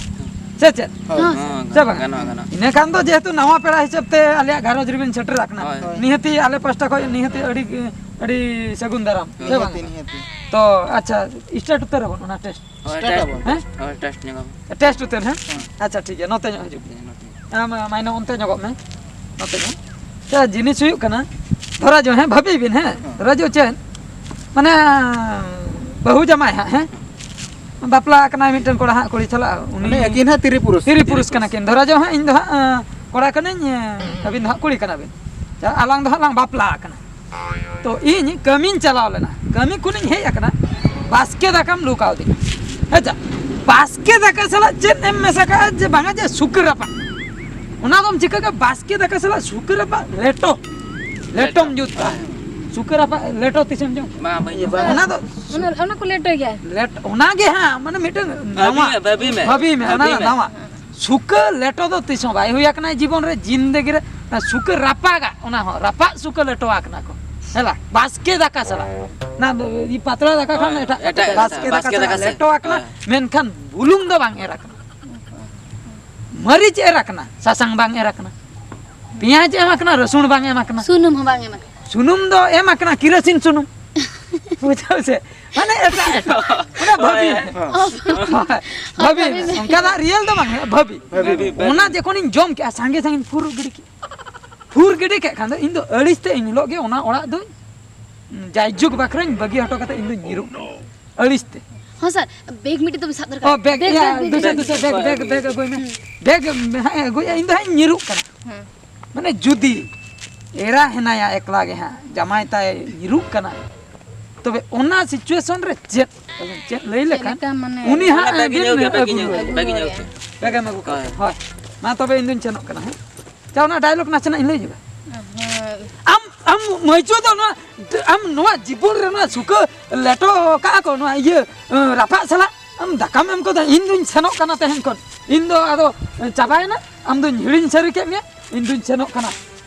ᱥᱮ ᱪᱮᱫ? ᱦᱳᱭ, ᱦᱳᱭ, ᱥᱮ ᱵᱟᱝ? ᱜᱟᱱᱚᱜᱼᱟ, ᱜᱟᱱᱚᱜᱼᱟ᱾ ᱤᱱᱟᱹ ᱠᱷᱟᱱ ᱫᱚ ᱡᱮᱦᱮᱛᱩ ᱱᱟᱣᱟ ᱯᱮᱲᱟ ᱦᱤᱥᱟᱹᱵ ᱛᱮ ᱟᱞᱮᱭᱟᱜ ᱜᱷᱟᱨᱚᱸᱡᱽ ᱨᱮᱵᱤᱱ ᱥᱮᱴᱮᱨ ᱟᱠᱟᱱᱟ, ᱦᱳᱭ᱾ ᱱᱤᱦᱟᱹᱛᱤ ᱟᱞᱮ ᱯᱟᱥᱴᱟ ᱠᱷᱚᱱ ᱱᱤᱦᱟᱹᱛᱤ ᱟᱹᱰᱤ, ᱟᱹᱰᱤ ᱥᱟᱹᱜᱩᱱ ᱫᱟᱨᱟᱢ, ᱥᱮ ᱵᱟᱝ? ᱱᱤᱦᱟᱹᱛᱤ, ᱱᱤᱦᱟᱹᱛᱤ᱾ ᱛᱚ, ᱟᱪᱪᱷᱟ, start ᱩᱛᱟᱹᱨ ᱟᱵᱚᱱ ᱚᱱᱟ test᱾ ᱦᱳᱭ, start test, ᱟᱵᱚᱱ᱾ ᱦᱮᱸ? ᱦᱳᱭ, test ᱧᱚᱜ ᱟᱵᱚᱱ᱾ Test ᱩᱛᱟᱹᱨ, ᱦᱮᱸ? ᱦᱮᱸ᱾ ᱟᱪᱪᱷᱟ, ᱴᱷᱤᱠ ᱜᱮᱭᱟ, ᱱᱚᱛᱮ ᱧᱚᱜ ᱦᱤᱡᱩᱜ ᱢᱮ᱾ ᱦᱮᱸ, ᱱᱚᱛᱮ᱾ ᱟᱢ, ᱢᱟᱭᱱᱟ, ᱚᱱᱛᱮ ᱧᱚᱜᱚᱜ ᱢᱮ, ᱱᱚᱛᱮ ᱧᱚᱜ᱾ ᱟᱪᱪᱷᱟ, ᱡᱤᱱᱤᱥ ᱦᱩᱭᱩᱜ ᱠᱟᱱᱟ, ᱫᱷᱚᱨᱟ ᱡᱚ, ᱦᱮᱸ, ᱵᱷᱟᱹᱵᱤ ᱵᱤᱱ, ᱦᱮᱸ? ᱦᱮᱸ᱾ ᱫᱷᱚᱨᱟ ᱡᱚ ᱪᱮᱫ? ᱢᱟᱱᱮ, ᱵᱟᱹᱦᱩ ᱡᱟᱢᱟᱭ ᱦᱟᱸᱜ, ᱦᱮᱸ? ᱵᱟᱯᱞᱟ ᱟᱠᱟᱱᱟᱭ ᱢᱤᱫᱴᱮᱱ ᱠᱚᱲᱟ ᱦᱟᱸᱜ ᱠᱩᱲᱤ ᱥᱟᱞᱟᱜ, ᱩᱱᱤ ᱢᱟᱱᱮ ᱟᱹᱠᱤᱱ ᱦᱟᱸᱜ ᱛᱤᱨᱤ ᱯᱩᱨᱩᱥ᱾ ᱛᱤᱨᱤ ᱯᱩᱨᱩᱥ ᱠᱟᱱᱟ ᱠᱤᱱ᱾ ᱫᱷᱚᱨᱟ ᱡᱚ ᱦᱟᱸᱜ ᱤᱧ ᱫᱚ ᱦᱟᱸᱜ ᱮᱸ, ᱠᱚᱲᱟ ᱠᱟᱹᱱᱟᱹᱧ, ᱮᱸ, ᱟᱹᱵᱤᱱ ᱫᱚ ᱦᱟᱸᱜ ᱠᱩᱲᱤ ᱠᱟᱱᱟ ᱵᱤᱱ᱾ ᱟᱞᱟᱝ ᱫᱚ ᱦᱟᱸᱜ ᱞᱟᱝ ᱵᱟᱯᱞᱟ ᱟᱠᱟᱱᱟ᱾ ᱛᱚ ᱤᱧ ᱠᱟᱹᱢᱤᱧ ᱪᱟᱞᱟᱣ ᱞᱮᱱᱟ, ᱠᱟᱹᱢᱤ ᱠᱷᱚᱱᱤᱧ ᱦᱮᱡ ᱟᱠᱟᱱᱟ, ᱵᱟᱥᱠᱮ ᱫᱟᱠᱟᱢ ᱞᱩ ᱠᱟᱣᱫᱤᱧᱟ᱾ ᱟᱪᱪᱷᱟ, ᱵᱟᱥᱠᱮ ᱫᱟᱠᱟ ᱥᱟᱞᱟᱜ ᱪᱮᱫ ᱮᱢ ᱢᱮᱥᱟ ᱠᱟᱜᱼᱟ ᱡᱮ ᱵᱟᱝᱟ ᱡᱮ ᱥᱩᱠᱟᱹ ᱨᱟᱯᱟᱜ? ᱚᱱᱟ ᱫᱚᱢ ᱪᱤᱠᱟᱹ ᱠᱟᱜᱼᱟ? ᱵᱟᱥᱠᱮ ᱫᱟᱠᱟ ᱥᱟᱞᱟᱜ ᱥᱩᱠᱟᱹ ᱨᱟᱯᱟᱜ ᱞᱮᱴᱚ, ᱞᱮᱴᱚᱢ ᱡᱩᱛ ᱠᱟᱜᱼᱟ᱾ ᱥᱩᱠᱟᱹ ᱨᱟᱯᱟᱜ ᱞᱮᱴᱚ ᱛᱤᱥᱮᱢ ᱡᱚᱢ? ᱵᱟᱝ, ᱵᱟᱹᱧ ᱡᱚᱢ ᱠᱟᱜᱼᱟ᱾ ᱚᱱᱟ ᱫᱚ ᱚᱱᱟ, ᱚᱱᱟ ᱠᱚ ᱞᱮᱴᱚᱭ ᱜᱮᱭᱟ᱾ ᱞᱮᱴ, ᱚᱱᱟ ᱜᱮ ᱦᱟᱸᱜ, ᱢᱟᱱᱮ ᱢᱤᱫᱴᱟᱝ ᱵᱷᱟᱹᱵᱤ ᱱᱟᱣᱟ, ᱢᱮ, ᱵᱷᱟᱹᱵᱤ ᱢᱮ, ᱵᱷᱟᱹᱵᱤ ᱢᱮ, ᱚᱱᱟ ᱵᱷᱟᱹᱵᱤ ᱫᱚ ᱢᱮ᱾ ᱱᱟᱣᱟ᱾ ᱥᱩᱠᱟᱹ ᱞᱮᱴᱚ ᱫᱚ ᱛᱤᱥ ᱦᱚᱸ ᱵᱟᱭ ᱦᱩᱭ ᱟᱠᱟᱱᱟ ᱡᱤᱵᱚᱱ ᱨᱮ, ᱡᱤᱱᱫᱮᱜᱤ ᱨᱮ᱾ ᱚᱱᱟ ᱥᱩᱠᱟᱹ ᱨᱟᱯᱟᱜᱟ, ᱚᱱᱟ ᱦᱚᱸ ᱨᱟᱯᱟᱜ ᱥᱩᱠᱟᱹ ᱞᱮᱴᱚ ᱟᱠᱟᱱᱟ ᱠᱚ᱾ ᱦᱮᱞᱟ, ᱵᱟᱥᱠᱮ ᱫᱟᱠᱟ ᱥᱟᱞᱟᱜ᱾ ᱚᱱᱟ ᱫᱚ ᱯᱟᱛᱲᱟ ᱫᱟᱠᱟ ᱠᱷᱟᱱ ᱦᱳᱭ, ᱮᱴᱟᱜ, ᱮᱴᱟᱜ, ᱵᱟᱥᱠᱮ ᱮᱴᱟᱜ, ᱫᱟᱠᱟ ᱵᱟᱥᱠᱮ ᱥᱟᱞᱟᱜ ᱫᱟᱠᱟ ᱥᱟᱞᱟᱜ᱾ ᱞᱮᱴᱚ ᱟᱠᱟᱱᱟ, ᱦᱳᱭ᱾ ᱢᱮᱱᱠᱷᱟᱱ ᱵᱩᱞᱩᱝ ᱫᱚ ᱵᱟᱝ ᱮᱨ ᱟᱠᱟᱱᱟ᱾ ᱢᱟᱹᱨᱤᱪ ᱮᱨ ᱟᱠᱟᱱᱟ, ᱥᱟᱥᱟᱝ ᱵᱟᱝ ᱮᱨ ᱟᱠᱟᱱᱟ᱾ ᱯᱮᱸᱭᱟᱡᱽ ᱮᱢ ᱟᱠᱟᱱᱟ, ᱨᱟᱹᱥᱩᱱ ᱵᱟᱝ ᱮᱢ ᱟᱠᱟᱱᱟ᱾ ᱥᱩᱱᱩᱢ ᱦᱚᱸ ᱵᱟᱝ ᱮᱢ ᱟᱠᱟᱱᱟ᱾ ᱥᱩᱱᱩᱢ ᱫᱚ ᱮᱢ ᱟᱠᱟᱱᱟ, ᱠᱮᱨᱳᱥᱤᱱ ᱥᱩᱱᱩᱢ᱾ ᱵᱩᱡᱷᱟᱹᱣ ᱥᱮ? ᱢᱟᱱᱮ ᱮᱴᱟᱜ, ᱮᱴᱟᱜ᱾ ᱚᱱᱟ ᱵᱷᱟᱹᱵᱤ ᱢᱮ᱾ ᱦᱳᱭ᱾ ᱦᱳᱭ, ᱵᱷᱟᱹᱵᱤ ᱢᱮ᱾ ᱚᱱᱠᱟ ᱫᱚ ᱨᱤᱭᱮᱞ ᱫᱚ ᱵᱟᱝ ᱦᱩᱭᱩᱜᱼᱟ, ᱵᱷᱟᱹᱵᱤ᱾ ᱵᱷᱟᱹᱵᱤ, ᱵᱷᱟᱹᱵᱤ᱾ ᱚᱱᱟ ᱡᱚᱠᱷᱚᱱᱤᱧ ᱡᱚᱢ ᱠᱮᱜᱼᱟ, ᱥᱟᱸᱜᱮ ᱥᱟᱸᱜᱮᱧ ᱯᱷᱩᱨ ᱜᱤᱰᱤ ᱠᱮᱜᱼᱟ᱾ ᱯᱷᱩᱨ ᱜᱤᱰᱤ ᱠᱮᱫ ᱠᱷᱟᱱ ᱫᱚ ᱤᱧ ᱫᱚ ᱟᱹᱲᱤᱥ ᱛᱮ ᱤᱧ ᱦᱤᱞᱳᱜ ᱜᱮ ᱚᱱᱟ ᱚᱲᱟᱜ ᱫᱚᱧ, ᱡᱟᱭᱡᱩᱜᱽ ᱵᱟᱠᱷᱨᱟᱧ ᱵᱟᱹᱜᱤ ᱦᱚᱴᱚ ᱠᱟᱛᱮ ᱤᱧ ᱫᱚᱧ ᱧᱤᱨᱩᱜ ᱟᱹᱲᱤᱥ ᱛᱮ᱾ ᱦᱚᱸ ᱥᱟᱨ, ᱵᱮᱜᱽ ᱢᱤᱫᱴᱤᱡ ᱫᱚ ᱥᱟᱵ ᱫᱚᱨᱠᱟᱨ᱾ ᱚ, ᱵᱮᱜᱽ, ᱵᱮᱜᱽ, ᱤᱭᱟᱹ, ᱵᱮᱜᱽ, ᱵᱮᱜᱽ, ᱫᱩᱥᱮ, ᱵᱮᱜᱽ᱾ ᱫᱩᱥᱮ, ᱵᱮᱜᱽ, ᱵᱮᱜᱽ, ᱵᱮᱜᱽ ᱟᱹᱜᱩᱭ ᱢᱮ᱾ ᱦᱩᱸ᱾ ᱵᱮᱜᱽ, ᱦᱮᱸ, ᱟᱹᱜᱩᱭᱟ, ᱤᱧ ᱫᱚ ᱦᱟᱸᱜ ᱤᱧ ᱧᱤᱨᱩᱜ ᱠᱟᱱᱟ᱾ ᱦᱮᱸ᱾ ᱢᱟᱱᱮ ᱡᱩᱫᱤ ᱮᱨᱟ ᱦᱮᱱᱟᱭᱟ ᱮᱠᱞᱟ ᱜᱮ ᱦᱟᱸᱜ, ᱡᱟᱢᱟᱭ ᱛᱟᱭ ᱧᱤᱨᱩᱜ ᱠᱟᱱᱟ, ᱛᱚᱵᱮ ᱚᱱᱟ situation ᱨᱮ ᱪᱮᱫ, ᱪᱮᱫ ᱞᱟᱹᱭ ᱪᱮᱫ ᱞᱮᱠᱷᱟᱱ ᱞᱮᱠᱟ ᱢᱟᱱᱮ ᱩᱱᱤ ᱦᱟᱸᱜ ᱚᱱᱟ ᱵᱮᱜᱽ ᱤᱧ ᱵᱤᱱ ᱟᱹᱜᱩ ᱠᱮᱭᱟ, ᱵᱮᱜᱽ ᱤᱧ ᱟᱹᱜᱩ ᱟᱹᱜᱩ ᱠᱮᱭᱟ, ᱵᱮᱜᱽ ᱤᱧ ᱟᱹᱜᱩ ᱠᱮᱭᱟ᱾ ᱵᱮᱜᱽ ᱮᱢ ᱟᱹᱜᱩ ᱠᱟᱜ ᱦᱳᱭ᱾ ᱠᱷᱟᱱ᱾ ᱦᱳᱭ᱾ ᱢᱟ ᱛᱚᱵᱮ ᱤᱧ ᱫᱩᱧ ᱥᱮᱱᱚᱜ ᱠᱟᱱᱟ ᱦᱮᱸ᱾ ᱪᱟ, ᱚᱱᱟ dialogue ᱱᱟᱥᱮᱱᱟᱜ ᱤᱧ ᱞᱟᱹᱭ ᱧᱚᱜᱟ᱾ ᱦᱳᱭ᱾ ᱟᱢ, ᱟᱢ ᱢᱟᱹᱭᱪᱩ ᱫᱚ ᱱᱚᱣᱟ, ᱟᱢ ᱱᱚᱣᱟ ᱡᱤᱵᱚᱱ ᱨᱮ ᱱᱚᱣᱟ ᱥᱩᱠᱟᱹ ᱞᱮᱴᱚ ᱠᱟᱜᱼᱟ ᱠᱚ, ᱱᱚᱣᱟ ᱤᱭᱟᱹ, ᱨᱟᱯᱟᱜ ᱥᱟᱞᱟᱜ ᱟᱢ ᱫᱟᱠᱟᱢ ᱮᱢ ᱠᱟᱫᱟ, ᱤᱧ ᱫᱩᱧ ᱥᱮᱱᱚᱜ ᱠᱟᱱᱟ ᱛᱮᱦᱮᱧ ᱠᱷᱚᱱ᱾ ᱤᱧ ᱫᱚ ᱟᱫᱚ ᱪᱟᱵᱟᱭᱮᱱᱟ, ᱟᱢ ᱫᱩᱧ ᱦᱤᱲᱤᱧ ᱥᱟᱹᱨᱤ ᱠᱮᱫ ᱢᱮᱭᱟ, ᱤᱧ ᱫᱩᱧ ᱥᱮᱱᱚᱜ ᱠᱟᱱᱟ᱾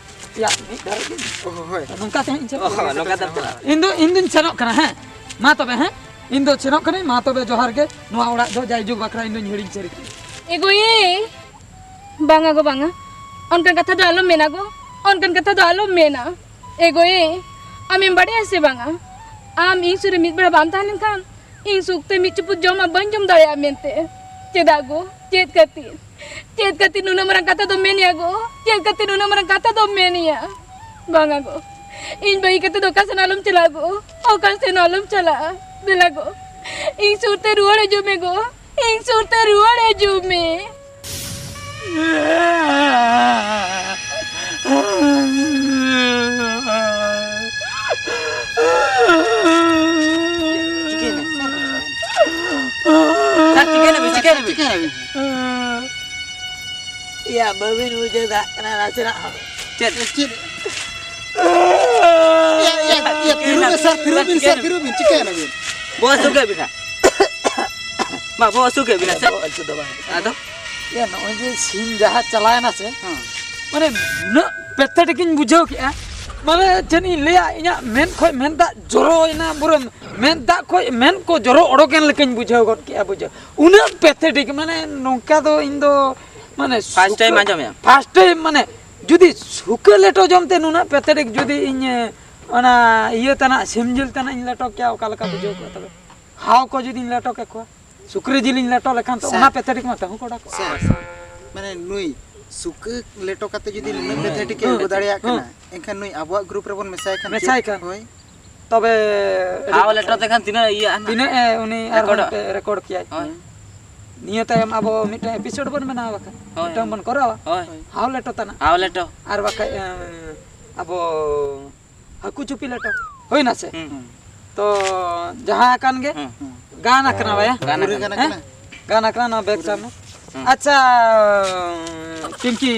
ᱭᱟ, ᱢᱤᱫ ᱫᱷᱟᱨᱮ ᱜᱮ᱾ ᱚ, ᱦᱳᱭ᱾ ᱱᱚᱝᱠᱟ ᱛᱮᱦᱮᱧ ᱤᱧ ᱥᱮᱱᱚᱜ ᱚ, ᱠᱟᱱᱟ᱾ ᱱᱚᱝᱠᱟ ᱛᱮᱢ ᱪᱟᱞᱟᱜᱼᱟ᱾ ᱤᱧ ᱫᱚ, ᱤᱧ ᱫᱩᱧ ᱥᱮᱱᱚᱜ ᱠᱟᱱᱟ, ᱦᱮᱸ᱾ ᱢᱟ ᱛᱚᱵᱮ, ᱦᱮᱸ᱾ ᱤᱧ ᱫᱚ ᱥᱮᱱᱚᱜ ᱠᱟᱹᱱᱟᱹᱧ, ᱢᱟ ᱛᱚᱵᱮ ᱡᱚᱦᱟᱨ ᱜᱮ᱾ ᱱᱚᱣᱟ ᱚᱲᱟᱜ ᱫᱚ ᱡᱟᱭᱡᱩᱜᱽ ᱵᱟᱠᱷᱨᱟ ᱤᱧ ᱫᱩᱧ ᱦᱤᱲᱤᱧ ᱥᱟᱹᱨᱤ ᱠᱮᱫᱟ᱾ ᱮ ᱜᱳᱭᱮ, ᱵᱟᱝᱟ ᱜᱳ, ᱵᱟᱝᱟ᱾ ᱚᱱᱠᱟᱱ ᱠᱟᱛᱷᱟ ᱫᱚ ᱟᱞᱚᱢ ᱢᱮᱱᱟ ᱜᱳ, ᱚᱱᱠᱟᱱ ᱠᱟᱛᱷᱟ ᱫᱚ ᱟᱞᱚᱢ ᱢᱮᱱᱟ᱾ ᱮ ᱜᱳᱭᱮ, ᱟᱢᱮᱢ ᱵᱟᱲᱟᱭᱟ ᱥᱮ ᱵᱟᱝᱟ? ᱟᱢ ᱤᱧ ᱥᱩᱨ ᱨᱮ ᱢᱤᱫ ᱵᱮᱲᱟ ᱵᱟᱢ ᱛᱟᱦᱮᱸ ᱞᱮᱱᱠᱷᱟᱱ ᱤᱧ ᱥᱩᱠ ᱛᱮ ᱢᱤᱫ ᱪᱩᱯᱩᱫ ᱡᱚᱢᱟᱜ ᱵᱟᱹᱧ ᱡᱚᱢ ᱫᱟᱲᱮᱭᱟᱜᱼᱟ ᱢᱮᱱᱛᱮ᱾ ᱪᱮᱫᱟᱜ ᱜᱳ? ᱪᱮᱫ ᱠᱷᱟᱹᱛᱤᱨ? ᱪᱮᱫ ᱠᱷᱟᱹᱛᱤᱨ ᱱᱩᱱᱟᱹᱜ ᱢᱟᱨᱟᱝ ᱠᱟᱛᱷᱟ ᱫᱚᱢ ᱢᱮᱱᱮᱜᱼᱟ ᱜᱳ? ᱪᱮᱫ ᱠᱷᱟᱹᱛᱤᱨ ᱱᱩᱱᱟᱹᱜ ᱢᱟᱨᱟᱝ ᱠᱟᱛᱷᱟ ᱫᱚᱢ ᱢᱮᱱᱮᱜᱼᱟ? ᱵᱟᱝᱟ ᱜᱳ, ᱤᱧ ᱵᱟᱹᱜᱤ ᱠᱟᱛᱮ ᱫᱚ ᱚᱠᱟ ᱥᱮᱱ ᱟᱞᱚᱢ ᱪᱟᱞᱟᱜᱼᱟ ᱜᱳ, ᱚᱠᱟ ᱥᱮᱱ ᱟᱞᱚᱢ ᱪᱟᱞᱟᱜᱼᱟ᱾ ᱫᱮᱞᱟ ᱜᱳ, ᱤᱧ ᱥᱩᱨ ᱛᱮ ᱨᱩᱣᱟᱹᱲ ᱦᱤᱡᱩᱜ ᱢᱮ ᱜᱚ, ᱤᱧ ᱥᱩᱨ ᱛᱮ ᱨᱩᱣᱟᱹᱲ ᱦᱤᱡᱩᱜ ᱢᱮ᱾ ᱪᱤᱠᱟᱹᱭᱮᱱᱟ? ᱥᱟᱨ, ᱪᱤᱠᱟᱹᱭᱮᱱᱟ ᱵᱤᱱ? ᱪᱤᱠᱟᱹᱭᱮᱱᱟ ᱵᱤᱱ? ᱤᱭᱟ, ᱵᱟᱹᱵᱤᱱ ᱵᱩᱡᱷᱟᱹᱣ ᱫᱟᱲᱮᱭᱟᱜ ᱠᱟᱱᱟ ᱱᱟᱥᱮᱱᱟᱜ ᱦᱚᱸ᱾ ᱪᱮᱫ? ᱪᱮᱫ? ᱤᱭᱟ, ᱤᱭᱟ, ᱤᱭᱟ, ᱛᱷᱤᱨᱚᱜ ᱵᱤᱱ ᱥᱟᱨ, ᱛᱷᱤᱨᱚᱜ ᱵᱤᱱ ᱥᱟᱨ, ᱛᱷᱤᱨᱚᱜ ᱵᱤᱱ, ᱪᱤᱠᱟᱹᱭᱮᱱᱟ ᱵᱤᱱ? ᱵᱚᱦᱚᱜ ᱦᱟᱹᱥᱩ ᱠᱮᱫ ᱵᱤᱱᱟ? ᱵᱟ, ᱵᱚᱦᱚᱜ ᱦᱟᱹᱥᱩ ᱠᱮᱫ ᱵᱤᱱᱟ ᱥᱮ? ᱵᱚᱦᱚᱜ ᱦᱟᱹᱥᱩ ᱫᱚ ᱵᱟᱝ᱾ ᱟᱫᱚ? ᱤᱭᱟ, ᱱᱚᱜᱼᱚᱭ ᱡᱮ ᱥᱤᱱ ᱡᱟᱦᱟᱸ ᱪᱟᱞᱟᱣᱮᱱᱟ ᱥᱮ, ᱦᱮᱸ᱾ ᱢᱟᱱᱮ ᱱᱩᱱᱟᱹᱜ ᱯᱮᱛᱷᱮᱴᱤᱠ ᱤᱧ ᱵᱩᱡᱷᱟᱹᱣ ᱠᱮᱜᱼᱟ, ᱢᱟᱱᱮ ᱪᱮᱫ ᱤᱧ ᱞᱟᱹᱭᱟ, ᱤᱧᱟᱹᱜ ᱢᱮᱫ ᱠᱷᱚᱡ ᱢᱮᱫ ᱫᱟᱜ ᱡᱚᱨᱚᱭᱮᱱᱟ, ᱯᱩᱨᱟᱹ ᱢᱮᱫ ᱫᱟᱜ ᱠᱷᱚᱡ ᱢᱮᱫ ᱠᱚ ᱡᱚᱨᱚ ᱚᱰᱚᱠᱮᱱ ᱞᱮᱠᱟᱧ ᱵᱩᱡᱷᱟᱹᱣ ᱜᱚᱫ ᱠᱮᱜᱼᱟ, ᱵᱩᱡᱷᱟᱹᱣ᱾ ᱩᱱᱟᱹᱜ ᱯᱮᱛᱷᱮᱴᱤᱠ, ᱢᱟᱱᱮ ᱱᱚᱝᱠᱟ ᱫᱚ ᱤᱧ ᱫᱚ, ᱢᱟᱱᱮ first time ᱥᱩᱠᱟᱹ-, ᱟᱸᱡᱚᱢᱮᱜᱼᱟ᱾ First time, ᱢᱟᱱᱮ ᱡᱩᱫᱤ ᱥᱩᱠᱟᱹ ᱞᱮᱴᱚ ᱡᱚᱢ ᱛᱮ ᱱᱩᱱᱟᱹᱜ ᱯᱮᱛᱷᱮᱴᱤᱠ ᱡᱩᱫᱤ ᱤᱧ, ᱮ, ᱚᱱᱟ ᱤᱭᱟᱹ ᱛᱟᱱᱟᱜ, ᱥᱤᱢ ᱡᱤᱞ ᱛᱟᱱᱟᱜ ᱤᱧ ᱞᱮᱴᱚ ᱠᱮᱭᱟ, ᱚᱠᱟ ᱞᱮᱠᱟ ᱵᱩᱡᱷᱟᱹᱣ ᱠᱚᱜᱼᱟ ᱛᱚᱵᱮ? ᱦᱟᱣ ᱠᱚ ᱡᱩᱫᱤᱧ ᱞᱮᱴᱚ ᱠᱮᱠᱚᱣᱟ, ᱥᱩᱠᱨᱤ ᱡᱤᱞᱤᱧ ᱞᱮᱴᱚ ᱞᱮᱠᱷᱟᱱ ᱛᱚ ᱥᱮ᱾ ᱚᱱᱟ ᱯᱮᱛᱷᱮᱴᱤᱠ ᱢᱟ ᱛᱟᱹᱦᱩ ᱠᱚ ᱚᱰᱚᱠᱚᱜᱼᱟ᱾ ᱥᱮ, ᱢᱟᱱᱮ ᱱᱩᱭ ᱥᱩᱠᱟᱹ ᱞᱮᱴᱚ ᱠᱟᱛᱮ ᱡᱩᱫᱤ ᱱᱩᱱᱟᱹᱜ ᱯᱮᱛᱷᱮᱴᱤᱠ ᱮ ᱦᱮᱸ, ᱟᱹᱜᱩ ᱫᱟᱲᱮᱭᱟᱜ ᱦᱮᱸ᱾ ᱠᱟᱱᱟ, ᱮᱱᱠᱷᱟᱱ ᱱᱩᱭ ᱟᱵᱚᱣᱟᱜ group ᱨᱮᱵᱚᱱ ᱢᱮᱥᱟᱭ ᱠᱷᱟᱱ ᱢᱮᱥᱟᱭ ᱪᱮᱫ? ᱠᱷᱟᱱ᱾ ᱦᱳᱭ᱾ ᱛᱚᱵᱮ ᱦᱟᱣ ᱞᱮᱴᱚ ᱛᱮᱠᱷᱟᱱ ᱛᱤᱱᱟᱹᱜ ᱤᱭᱟᱹᱜᱼᱟ ᱱᱟᱜ? ᱛᱤᱱᱟᱹᱜ ᱮ ᱩᱱᱤ ᱟᱨᱦᱚᱸ ᱨᱮᱠᱚᱨᱰᱚᱜᱼᱟ᱾ ᱢᱤᱫᱴᱮᱡ ᱨᱮᱠᱚᱨᱰ ᱠᱮᱭᱟᱭ᱾ ᱦᱳᱭ᱾ ᱱᱤᱭᱟᱹ ᱛᱟᱭᱚᱢ ᱟᱵᱚ ᱢᱤᱫᱴᱟᱝ episode ᱵᱚᱱ ᱵᱮᱱᱟᱣ ᱵᱟᱠᱷᱟᱱ᱾ ᱦᱳᱭ, ᱢᱤᱫᱴᱟᱝ ᱦᱳᱭ᱾ ᱵᱚᱱ ᱠᱚᱨᱟᱣᱟ᱾ ᱦᱳᱭ᱾ ᱦᱟᱣ ᱞᱮᱴᱚ ᱛᱟᱱᱟᱜ᱾ ᱦᱟᱣ ᱞᱮᱴᱚ᱾ ᱟᱨ ᱵᱟᱠᱷᱟᱡ, ᱮᱸ, ᱟᱵᱚ ᱦᱟᱹᱠᱩ ᱪᱩᱯᱤ ᱞᱮᱴᱚ᱾ ᱦᱩᱭᱱᱟ ᱥᱮ? ᱦᱩᱸ᱾ ᱛᱚ ᱡᱟᱦᱟᱸ ᱟᱠᱟᱱ ᱜᱮ, ᱦᱩᱸ᱾ ᱜᱟᱱ ᱟᱠᱟᱱᱟ ᱵᱟᱭᱟ? ᱜᱟᱱ ᱯᱩᱨᱟᱹ ᱟᱠᱟᱱᱟ᱾ ᱜᱟᱱ ᱦᱮᱸ? ᱟᱠᱟᱱᱟ᱾ ᱜᱟᱱ ᱟᱠᱟᱱᱟ, ᱱᱚᱣᱟ ᱵᱮᱜᱽ ᱥᱟᱵ ᱢᱮ᱾ ᱦᱩᱸ᱾ ᱟᱪᱪᱷᱟ, ᱯᱤᱝᱠᱤ,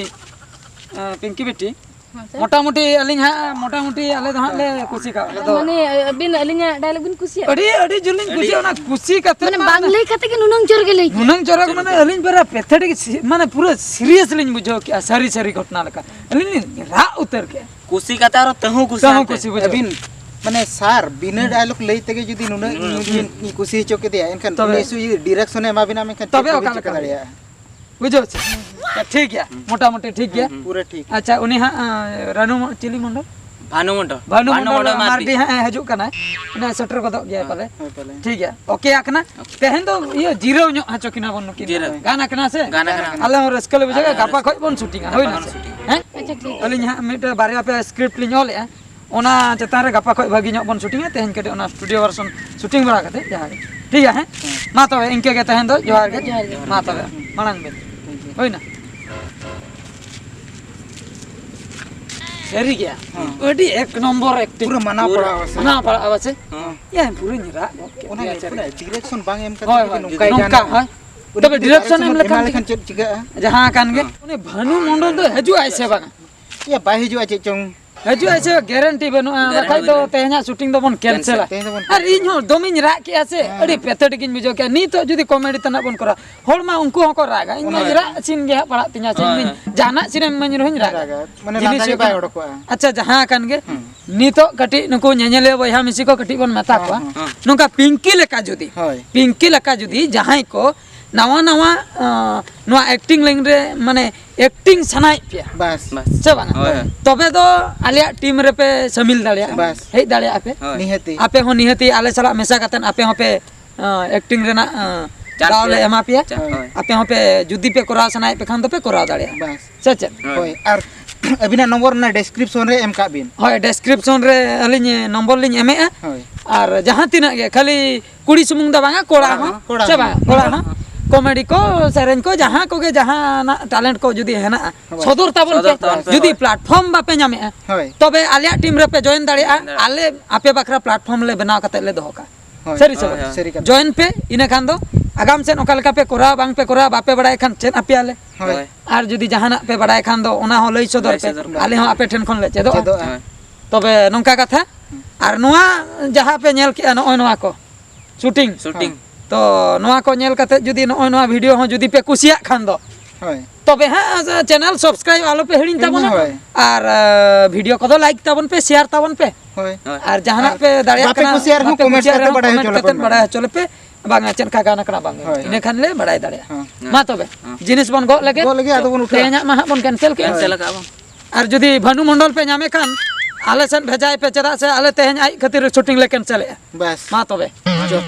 ᱮᱸ, ᱯᱤᱝᱠᱤ ᱵᱤᱴᱤ, ᱦᱮᱸ, ᱥᱮ? ᱢᱚᱴᱟᱢᱩᱴᱤ ᱟᱹᱞᱤᱧ ᱦᱟᱸᱜ, ᱢᱚᱴᱟᱢᱩᱴᱤ ᱟᱞᱮ ᱫᱚ ᱦᱟᱸᱜ ᱞᱮ ᱠᱩᱥᱤ ᱠᱟᱜᱼᱟ᱾ ᱟᱫᱚ ᱢᱟᱱᱮ, ᱟᱹᱵᱤᱱ ᱟᱹᱞᱤᱧᱟᱜ dialogue ᱵᱤᱱ ᱠᱩᱥᱤᱭᱟᱜᱼᱟ? ᱟᱹᱰᱤ, ᱟᱹᱰᱤ ᱡᱳᱨ ᱞᱤᱧ ᱟᱹᱰᱤ ᱠᱩᱥᱤᱭᱟᱜᱼᱟ, ᱚᱱᱟ ᱠᱩᱥᱤ ᱠᱟᱛᱮ ᱢᱟᱱᱮ ᱢᱟ ᱵᱟᱝ ᱚᱱᱟ ᱞᱟᱹᱭ ᱠᱟᱛᱮ ᱜᱮ ᱱᱩᱱᱟᱹᱝ ᱡᱳᱨ ᱜᱮᱞᱤᱧ ᱱᱩᱱᱟᱹᱝ ᱪᱚᱨᱚᱠ ᱢᱟᱱᱮ ᱟᱹᱞᱤᱧ ᱯᱩᱨᱟᱹ ᱯᱮᱛᱷᱮᱴᱤᱠ ᱥᱤ-, ᱢᱟᱱᱮ ᱯᱩᱨᱟᱹ serious ᱞᱤᱧ ᱵᱩᱡᱷᱟᱹᱣ ᱠᱮᱜᱼᱟ, ᱥᱟᱹᱨᱤ, ᱥᱟᱹᱨᱤ ᱜᱷᱚᱴᱚᱱᱟ ᱞᱮᱠᱟ᱾ ᱟᱹᱞᱤᱧ ᱞᱤᱧ ᱨᱟᱜ ᱩᱛᱟᱹᱨ ᱠᱮᱜᱼᱟ᱾ ᱠᱩᱥᱤ ᱠᱟᱛᱮ ᱟᱨᱚ ᱛᱟᱹᱦᱩ ᱠᱩᱥᱤ ᱛᱟᱹᱦᱩ ᱟᱛᱮ᱾ ᱠᱩᱥᱤ ᱵᱩᱡᱷᱟᱹᱣ᱾ ᱟᱹᱵᱤᱱ, ᱢᱟᱱᱮ, ᱥᱟᱨ, ᱵᱤᱱᱟᱹ ᱦᱩᱸ᱾ Dialogue ᱞᱟᱹᱭ ᱛᱮᱜᱮ ᱡᱩᱫᱤ ᱱᱩᱱᱟᱹᱜ ᱦᱩᱸ᱾ ᱵᱤᱱ ᱠᱩᱥᱤ ᱦᱚᱪᱚ ᱠᱮᱫᱮᱭᱟ, ᱮᱱᱠᱷᱟᱱ ᱛᱚᱵᱮ᱾ ᱩᱱᱤ ᱥᱩᱫᱷᱩ direction ᱮ ᱮᱢᱟ ᱵᱤᱱᱟ, ᱢᱮᱱᱠᱷᱟᱱ ᱪᱮᱫ ᱛᱚᱵᱮ ᱵᱟᱵᱤᱱ ᱚᱠᱟ ᱪᱤᱠᱟᱹ ᱞᱮᱠᱟ ᱫᱟᱲᱮᱭᱟᱜᱼᱟ? ᱵᱩᱡᱷᱟᱹᱣ ᱥᱮ? ᱴᱷᱤᱠ ᱜᱮᱭᱟ, ᱦᱩᱸ᱾ ᱢᱚᱴᱟᱢᱩᱴᱤ ᱴᱷᱤᱠ ᱜᱮᱭᱟ᱾ ᱦᱩᱸ᱾ ᱯᱩᱨᱟᱹ ᱴᱷᱤᱠ᱾ ᱟᱪᱪᱷᱟ, ᱩᱱᱤ ᱦᱟᱸᱜ, ᱟᱸ, ᱨᱟᱱᱩ ᱢᱚ-, ᱪᱤᱞᱤ ᱢᱚᱱᱰᱚᱞ? ᱵᱷᱟᱱᱩ ᱢᱚᱱᱰᱚᱞ᱾ ᱵᱷᱟᱱᱩ ᱵᱷᱟᱱᱩ ᱢᱚᱱᱰᱚᱞ ᱢᱚᱱᱰᱚᱞ ᱢᱟᱨᱰᱤ᱾ ᱢᱟᱨᱰᱤ ᱦᱟᱸᱜ ᱮ ᱦᱤᱡᱩᱜ ᱠᱟᱱᱟᱭ᱾ ᱩᱱᱤ ᱥᱮᱴᱮᱨ ᱜᱚᱫᱚᱜ ᱜᱮᱭᱟᱭ ᱦᱳᱭ, ᱯᱟᱞᱮ᱾ ᱦᱳᱭ, ᱯᱟᱞᱮ᱾ ᱴᱷᱤᱠ ᱜᱮᱭᱟ, OK ᱟᱠᱟᱱᱟ᱾ OK᱾ ᱛᱮᱦᱮᱧ ᱫᱚ ᱤᱭᱟᱹ ᱡᱤᱨᱟᱹᱣ ᱧᱚᱜ ᱦᱚᱪᱚ ᱠᱤᱱᱟ ᱵᱚᱱ ᱱᱩᱠᱤᱱ᱾ ᱡᱤᱨᱟᱹᱣ᱾ ᱜᱟᱱ ᱟᱠᱟᱱᱟ ᱥᱮ? ᱜᱟᱱ ᱟᱠᱟᱱᱟ᱾ ᱟᱞᱮ ᱦᱚᱸ ᱨᱟᱹᱥᱠᱟᱹ ᱞᱮ ᱵᱩᱡᱷᱟᱹᱣᱟ, ᱜᱟᱱ ᱜᱟᱯᱟ ᱟᱠᱟᱱᱟ᱾ ᱠᱷᱚᱡ ᱵᱚᱱ shootingᱟ, ᱜᱟᱯᱟ ᱦᱩᱭᱱᱟ ᱠᱷᱚᱱ ᱥᱮ? Shooting᱾ ᱦᱮᱸ? ᱟᱪᱪᱷᱟ, ᱴᱷᱤᱠ᱾ ᱟᱹᱞᱤᱧ ᱦᱟᱸᱜ ᱢᱤᱫᱴᱮᱱ ᱵᱟᱨᱭᱟ ᱯᱮᱭᱟ script ᱞᱤᱧ ᱚᱞᱮᱜᱼᱟ, ᱚᱱᱟ ᱪᱮᱛᱟᱱ ᱨᱮ ᱜᱟᱯᱟ ᱠᱷᱚᱡ ᱵᱷᱟᱹᱜᱤ ᱧᱚᱜ ᱵᱚᱱ shootingᱟ, ᱛᱮᱦᱮᱧ ᱠᱟᱹᱴᱤᱡ ᱚᱱᱟ studio version shooting ᱵᱟᱲᱟ ᱠᱟᱛᱮ ᱡᱟᱦᱟᱸ ᱜᱮ᱾ ᱴᱷᱤᱠ ᱜᱮᱭᱟ, ᱦᱮᱸ? ᱢᱟ ᱛᱚᱵᱮ, ᱤᱱᱠᱟᱹ ᱜᱮ ᱛᱮᱦᱮᱧ ᱫᱚ ᱡᱚᱦᱟᱨ ᱜᱮ᱾ ᱡᱚᱦᱟᱨ ᱜᱮ᱾ ᱢᱟ ᱛᱚᱵᱮ, ᱢᱟᱲᱟᱝ ᱵᱮᱱ᱾ ᱦᱩᱭᱱᱟ? ᱥᱟᱹᱨᱤ ᱜᱮᱭᱟ᱾ ᱦᱮᱸ᱾ ᱟᱹᱰᱤ ᱮᱠ ᱱᱚᱢᱵᱚᱨ ᱮᱠᱴᱤᱝ᱾ ᱯᱩᱨᱟᱹ ᱢᱟᱱᱟᱣ ᱯᱩᱨᱟᱹ ᱯᱟᱲᱟᱣᱟ ᱥᱮ? ᱢᱟᱱᱟᱣ ᱯᱟᱲᱟᱜᱼᱟ ᱥᱮ? ᱦᱮᱸ᱾ ᱭᱟ, ᱯᱩᱨᱟᱹᱧ ᱨᱟᱜ ᱜᱚᱫ ᱠᱮᱫ ᱚᱱᱟ ᱜᱮᱭᱟ, ᱜᱮ, ᱥᱟᱹᱨᱤ᱾ ᱯᱩᱨᱟᱹ ᱰᱤᱨᱮᱠᱥᱚᱱ ᱵᱟᱝ ᱮᱢ ᱠᱟᱛᱮ ᱦᱳᱭ, ᱡᱩᱫᱤ ᱦᱳᱭ, ᱱᱚᱝᱠᱟᱭ ᱱᱚᱝᱠᱟ, ᱜᱟᱱᱟ, ᱦᱳᱭ᱾ ᱩᱱᱤ ᱛᱚᱵᱮ ᱡᱩᱫᱤ ᱰᱤᱨᱮᱠᱥᱚᱱ ᱟᱨ ᱮᱢ ᱮᱢᱟ ᱞᱮᱠᱷᱟᱱ ᱞᱮᱠᱷᱟᱱ ᱪᱮᱫ ᱪᱤᱠᱟᱹᱜᱼᱟ? ᱡᱟᱦᱟᱸ ᱠᱟᱱ ᱜᱮ᱾ ᱦᱮᱸ᱾ ᱩᱱᱤ ᱵᱷᱟᱹᱱᱩ ᱢᱚᱱᱰᱚᱞ ᱫᱚ ᱦᱤᱡᱩᱜ ᱟᱭ ᱥᱮ ᱵᱟᱝᱟ? ᱭᱟ, ᱵᱟᱭ ᱦᱤᱡᱩᱜᱼᱟ ᱪᱮᱫ ᱪᱚᱝ᱾ ᱦᱤᱡᱩᱜ ᱟᱭ ᱥᱮ ᱵᱟᱝ, ᱜᱮᱨᱮᱱᱴᱤ ᱵᱟᱹᱱᱩᱜᱼᱟ, ᱜᱮᱨᱮᱱᱴᱤ ᱵᱟᱠᱷᱟᱡ ᱫᱚ ᱵᱟᱹᱱᱩᱜᱼᱟ᱾ ᱛᱮᱦᱮᱧᱟᱜ ᱥᱩᱴᱤᱝ ᱫᱚᱵᱚᱱ ᱠᱮᱱᱥᱮᱞᱟ᱾ ᱛᱮᱦᱮᱧ ᱫᱚᱵᱚᱱ ᱟᱨ ᱠᱮᱱᱥᱮᱞᱟ᱾ ᱤᱧ ᱦᱚᱸ ᱫᱚᱢᱮᱧ ᱨᱟᱜ ᱠᱮᱜᱼᱟ ᱥᱮ, ᱦᱮᱸ᱾ ᱟᱹᱰᱤ ᱯᱮᱛᱷᱮᱴᱤᱠ ᱤᱧ ᱵᱩᱡᱷᱟᱹᱣ ᱠᱮᱜᱼᱟ᱾ ᱱᱤᱛᱚᱜ ᱡᱩᱫᱤ ᱠᱚᱢᱮᱰᱤ ᱛᱮᱱᱟᱜ ᱵᱚᱱ ᱠᱚᱨᱟᱣᱟ, ᱦᱚᱲ ᱢᱟ ᱩᱱᱠᱩ ᱦᱚᱸᱠᱚ ᱨᱟᱜᱟ᱾ ᱤᱧ ᱢᱟᱧ ᱦᱳᱭ᱾ ᱨᱟᱜ ᱥᱤᱱ ᱜᱮ ᱦᱟᱸᱜ ᱯᱟᱲᱟᱜ ᱛᱤᱧᱟ ᱥᱮ, ᱦᱳᱭ, ᱤᱧ ᱦᱳᱭ᱾ ᱡᱟᱦᱟᱱᱟᱜ ᱥᱤᱱ ᱮᱢ ᱤᱢᱟᱹᱧ ᱨᱮᱦᱚᱸᱧ ᱨᱟᱜᱟ᱾ ᱨᱟᱜᱟ᱾ ᱢᱟᱱᱮ ᱡᱤᱱᱤᱥ ᱞᱟᱸᱫᱟ ᱜᱮ ᱦᱩᱭᱩᱜ ᱵᱟᱭ ᱠᱟᱱᱟ᱾ ᱚᱰᱚᱠᱚᱜᱼᱟ᱾ ᱟᱪᱪᱷᱟ, ᱡᱟᱦᱟᱸ ᱠᱟᱱ ᱜᱮ, ᱦᱩᱸ᱾ ᱱᱤᱛᱚᱜ ᱠᱟᱹᱴᱤᱡ ᱱᱩᱠᱩ ᱧᱮᱧᱮᱞᱤᱭᱟᱹ ᱵᱚᱭᱦᱟ ᱢᱤᱥᱤ ᱠᱚ ᱠᱟᱹᱴᱤᱡ ᱵᱚᱱ ᱢᱮᱛᱟ ᱦᱚᱸ, ᱠᱚᱣᱟ, ᱦᱚᱸ᱾ ᱦᱚᱸ᱾ ᱱᱚᱝᱠᱟ ᱯᱤᱝᱠᱤ ᱞᱮᱠᱟ ᱡᱩᱫᱤ, ᱦᱳᱭ᱾ ᱯᱤᱝᱠᱤ ᱞᱮᱠᱟ ᱡᱩᱫᱤ ᱡᱟᱦᱟᱸᱭ ᱠᱚ ᱱᱟᱣᱟ ᱱᱟᱣᱟ, ᱟᱸ, ᱱᱚᱣᱟ ᱮᱠᱴᱤᱝ ᱞᱟᱭᱤᱱ ᱨᱮ, ᱢᱟᱱᱮ, ᱮᱠᱴᱤᱝ ᱥᱟᱱᱟᱭᱮᱫ ᱯᱮᱭᱟ, ᱵᱟᱥ᱾ ᱵᱟᱥ᱾ ᱥᱮ ᱵᱟᱝᱟ? ᱦᱳᱭ, ᱦᱳᱭ᱾ ᱛᱚᱵᱮ ᱫᱚ ᱟᱞᱮᱭᱟᱜ ᱴᱤᱢ ᱨᱮᱯᱮ ᱥᱟᱹᱢᱤᱞ ᱫᱟᱲᱮᱭᱟᱜᱼᱟ, ᱵᱟᱥ᱾ ᱦᱮᱡ ᱫᱟᱲᱮᱭᱟᱜᱼᱟ ᱯᱮ᱾ ᱦᱳᱭ᱾ ᱱᱤᱦᱟᱹᱛᱤ᱾ ᱟᱯᱮ ᱦᱚᱸ ᱱᱤᱦᱟᱹᱛᱤ ᱟᱞᱮ ᱥᱟᱞᱟᱜ ᱢᱮᱥᱟ ᱠᱟᱛᱮᱫ ᱟᱯᱮ ᱦᱚᱸᱯᱮ, ᱟᱸ, ᱮᱠᱴᱤᱝ ᱨᱮᱱᱟᱜ, ᱟᱸ, ᱪᱟᱱᱥ ᱫᱟᱣ ᱞᱮ ᱯᱮ ᱮᱢᱟ ᱯᱮᱭᱟ᱾ ᱪᱟᱱᱥ, ᱦᱳᱭ᱾ ᱟᱯᱮ ᱦᱚᱸᱯᱮ, ᱡᱩᱫᱤ ᱯᱮ ᱠᱚᱨᱟᱣ ᱥᱟᱱᱟᱭᱮᱫ ᱯᱮ ᱠᱷᱟᱱ ᱫᱚᱯᱮ ᱠᱚᱨᱟᱣ ᱫᱟᱲᱮᱭᱟᱜᱼᱟ᱾ ᱵᱟᱥ᱾ ᱥᱮ ᱪᱮᱫ? ᱦᱳᱭ᱾ ᱦᱳᱭ, ᱟᱨ ᱟᱹᱵᱤᱱᱟᱜ ᱱᱚᱢᱵᱚᱨ ᱚᱱᱟ ᱰᱮᱥᱠᱨᱤᱯᱥᱚᱱ ᱨᱮ ᱮᱢ ᱠᱟᱜ ᱵᱤᱱ᱾ ᱦᱳᱭ, ᱰᱮᱥᱠᱨᱤᱯᱥᱚᱱ ᱨᱮ ᱟᱹᱞᱤᱧ ᱱᱚᱢᱵᱚᱨ ᱞᱤᱧ ᱮᱢᱮᱜᱼᱟ᱾ ᱦᱳᱭ᱾ ᱟᱨ ᱡᱟᱦᱟᱸ ᱛᱤᱱᱟᱹᱜ ᱜᱮ, ᱠᱷᱟᱹᱞᱤ ᱠᱩᱲᱤ ᱥᱩᱢᱩᱝ ᱫᱚ ᱵᱟᱝᱟ, ᱠᱚᱲᱟ ᱠᱚᱲᱟ ᱦᱚᱸ, ᱦᱚᱸ᱾ ᱠᱚᱲᱟ ᱥᱮ ᱦᱚᱸ᱾ ᱵᱟᱝᱟ? ᱠᱚᱲᱟ ᱦᱚᱸ᱾ ᱠᱚᱢᱮᱰᱤ ᱠᱚ, ᱥᱮᱨᱮᱧ ᱠᱚ, ᱡᱟᱦᱟᱸ ᱠᱚᱜᱮ ᱡᱟᱦᱟᱱᱟᱜ ᱴᱮᱞᱮᱱᱴ ᱠᱚ ᱡᱩᱫᱤ ᱦᱮᱱᱟᱜᱼᱟ, ᱦᱳᱭ᱾ ᱥᱚᱫᱚᱨ ᱛᱟᱵᱚᱱ ᱥᱚᱫᱚᱨ ᱯᱮ᱾ ᱛᱟᱵᱚᱱ ᱯᱮ, ᱡᱩᱫᱤ ᱦᱳᱭ᱾ ᱯᱞᱟᱴᱯᱷᱚᱨᱢ ᱵᱟᱯᱮ ᱧᱟᱢᱮᱜᱼᱟ, ᱦᱳᱭ᱾ ᱛᱚᱵᱮ ᱟᱞᱮᱭᱟᱜ ᱴᱤᱢ ᱨᱮᱯᱮ ᱡᱚᱭᱮᱱ ᱫᱟᱲᱮᱭᱟᱜᱼᱟ᱾ ᱡᱚᱭᱮᱱ ᱫᱟᱲᱮᱭᱟᱜᱼᱟ᱾ ᱟᱞᱮ ᱟᱯᱮ ᱵᱟᱠᱷᱨᱟ ᱯᱞᱟᱴᱯᱷᱚᱨᱢ ᱞᱮ ᱵᱮᱱᱟᱣ ᱠᱟᱛᱮ ᱞᱮ ᱫᱚᱦᱚ ᱠᱟᱜᱼᱟ᱾ ᱦᱳᱭ᱾ ᱥᱟᱹᱨᱤ ᱥᱮ ᱦᱳᱭ, ᱵᱟᱝ? ᱦᱳᱭ᱾ ᱥᱟᱹᱨᱤ ᱠᱟᱛᱷᱟ᱾ ᱡᱚᱭᱮᱱ ᱯᱮ, ᱤᱱᱟᱹ ᱠᱷᱟᱱ ᱫᱚ ᱟᱜᱟᱢ ᱥᱮᱫ ᱚᱠᱟ ᱞᱮᱠᱟ ᱯᱮ ᱠᱚᱨᱟᱣᱟ, ᱵᱟᱝ ᱯᱮ ᱠᱚᱨᱟᱣᱟ, ᱵᱟᱯᱮ ᱵᱟᱲᱟᱭ ᱠᱷᱟᱱ ᱪᱮᱫ ᱟᱯᱮᱭᱟᱞᱮ᱾ ᱦᱳᱭ᱾ ᱦᱳᱭ᱾ ᱟᱨ ᱡᱩᱫᱤ ᱡᱟᱦᱟᱱᱟᱜ ᱯᱮ ᱵᱟᱲᱟᱭ ᱠᱷᱟᱱ ᱫᱚ ᱚᱱᱟ ᱦᱚᱸ ᱞᱟᱹᱭ ᱥᱚᱫᱚᱨ ᱞᱟᱹᱭ ᱯᱮ᱾ ᱥᱚᱫᱚᱨ ᱯᱮ᱾ ᱟᱞᱮ ᱦᱚᱸ ᱟᱯᱮ ᱴᱷᱮᱱ ᱠᱷᱚᱱ ᱞᱮ ᱪᱮᱫᱚᱜᱼᱟ᱾ ᱪᱮᱫᱚᱜᱼᱟ᱾ ᱦᱳᱭ᱾ ᱛᱚᱵᱮ ᱱᱚᱝᱠᱟ ᱠᱟᱛᱷᱟ, ᱦᱩᱸ᱾ ᱟᱨ ᱱᱚᱣᱟ ᱡᱟᱦᱟᱸ ᱯᱮ ᱧᱮᱞ ᱠᱮᱜᱼᱟ, ᱱᱚᱜᱼᱚᱭ ᱱᱚᱣᱟ ᱠᱚ ᱥᱩᱴᱤᱝ᱾ ᱥᱩᱴᱤᱝ᱾ ᱦᱳᱭ᱾ ᱛᱚ ᱱᱚᱣᱟ ᱠᱚ ᱧᱮᱞ ᱠᱟᱛᱮ ᱡᱩᱫᱤ ᱱᱚᱜᱼᱚᱭ ᱱᱚᱣᱟ ᱵᱷᱤᱰᱤᱭᱳ ᱦᱚᱸ ᱡᱩᱫᱤ ᱯᱮ ᱠᱩᱥᱤᱭᱟᱜ ᱠᱷᱟᱱ ᱫᱚ, ᱦᱳᱭ᱾ ᱛᱚᱵᱮ ᱦᱟᱸᱜ ᱪᱮᱱᱮᱞ ᱥᱟᱵᱥᱠᱨᱟᱭᱤᱵ ᱟᱞᱚ ᱯᱮ ᱦᱤᱲᱤᱧ ᱛᱟᱵᱚᱱᱟ᱾ ᱦᱳᱭ᱾ ᱟᱨ, ᱟᱨ ᱵᱷᱤᱰᱤᱭᱳ ᱠᱚᱫᱚ ᱞᱟᱭᱤᱠ ᱛᱟᱵᱚᱱ ᱯᱮ, ᱥᱮᱭᱟᱨ ᱛᱟᱵᱚᱱ ᱯᱮ᱾ ᱦᱳᱭ᱾ ᱦᱳᱭ᱾ ᱟᱨ ᱡᱟᱦᱟᱱᱟᱜ ᱟᱨ ᱯᱮ ᱫᱟᱲᱮᱭᱟᱜ ᱵᱟᱯᱮ ᱠᱟᱱᱟ, ᱠᱩᱥᱤᱭᱟᱜ ᱨᱮᱦᱚᱸ ᱵᱟᱯᱮ ᱠᱚᱢᱮᱱᱴ ᱠᱩᱥᱤᱭᱟᱜ ᱠᱟᱛᱮ ᱨᱮᱦᱚᱸ ᱵᱟᱰᱟᱭ ᱠᱚᱢᱮᱱᱴ ᱦᱚᱪᱚ ᱠᱟᱛᱮ ᱞᱮᱯᱮ ᱢᱟ᱾ ᱵᱟᱰᱟᱭ ᱦᱚᱪᱚ ᱞᱮᱯᱮ, ᱵᱟᱝᱟ ᱪᱮᱫ ᱞᱮᱠᱟ ᱜᱟᱱ ᱠᱟᱱᱟ ᱵᱟᱝ᱾ ᱦᱳᱭ᱾ ᱤᱱᱟᱹ ᱠᱷᱟᱱ ᱞᱮ ᱵᱟᱲᱟᱭ ᱫᱟᱲᱮᱭᱟᱜᱼᱟ᱾ ᱦᱮᱸ᱾ ᱢᱟ ᱛᱚᱵᱮ, ᱦᱮᱸ᱾ ᱡᱤᱱᱤᱥ ᱵᱚᱱ ᱜᱚᱜ ᱞᱮᱜᱮ᱾ ᱜᱚᱜ ᱞᱮᱜᱮ, ᱟᱫᱚ ᱵᱚᱱ ᱩᱴᱷᱟᱹᱜᱼᱟ᱾ ᱛᱮᱦᱮᱧᱟᱜ ᱢᱟ ᱦᱟᱸᱜ ᱵᱚᱱ ᱠᱮᱱᱥᱮᱞ ᱠᱮᱜᱼᱟ᱾ ᱠᱮᱱᱥᱮᱞ ᱟᱠᱟᱜᱼᱟ ᱵᱚᱱ᱾ ᱟᱨ ᱡᱩᱫᱤ ᱵᱷᱟᱹᱱᱩ ᱢᱚᱱᱰᱚᱞ ᱯᱮ ᱧᱟᱢᱮ ᱠᱷᱟᱱ, ᱟᱞᱮ ᱥᱮᱫ ᱵᱷᱮᱡᱟᱭ ᱯᱮ, ᱪᱮᱫᱟᱜ ᱥᱮ ᱟᱞᱮ ᱛᱮᱦᱮᱧ ᱟᱡ ᱠᱷᱟᱹᱛᱤᱨ ᱥᱩᱴᱤᱝ ᱞᱮ ᱠᱮᱱᱥᱮᱞᱮᱜᱼᱟ᱾ ᱵᱟᱥ᱾ ᱢᱟ ᱛᱚᱵᱮ᱾ ᱡᱚ᱾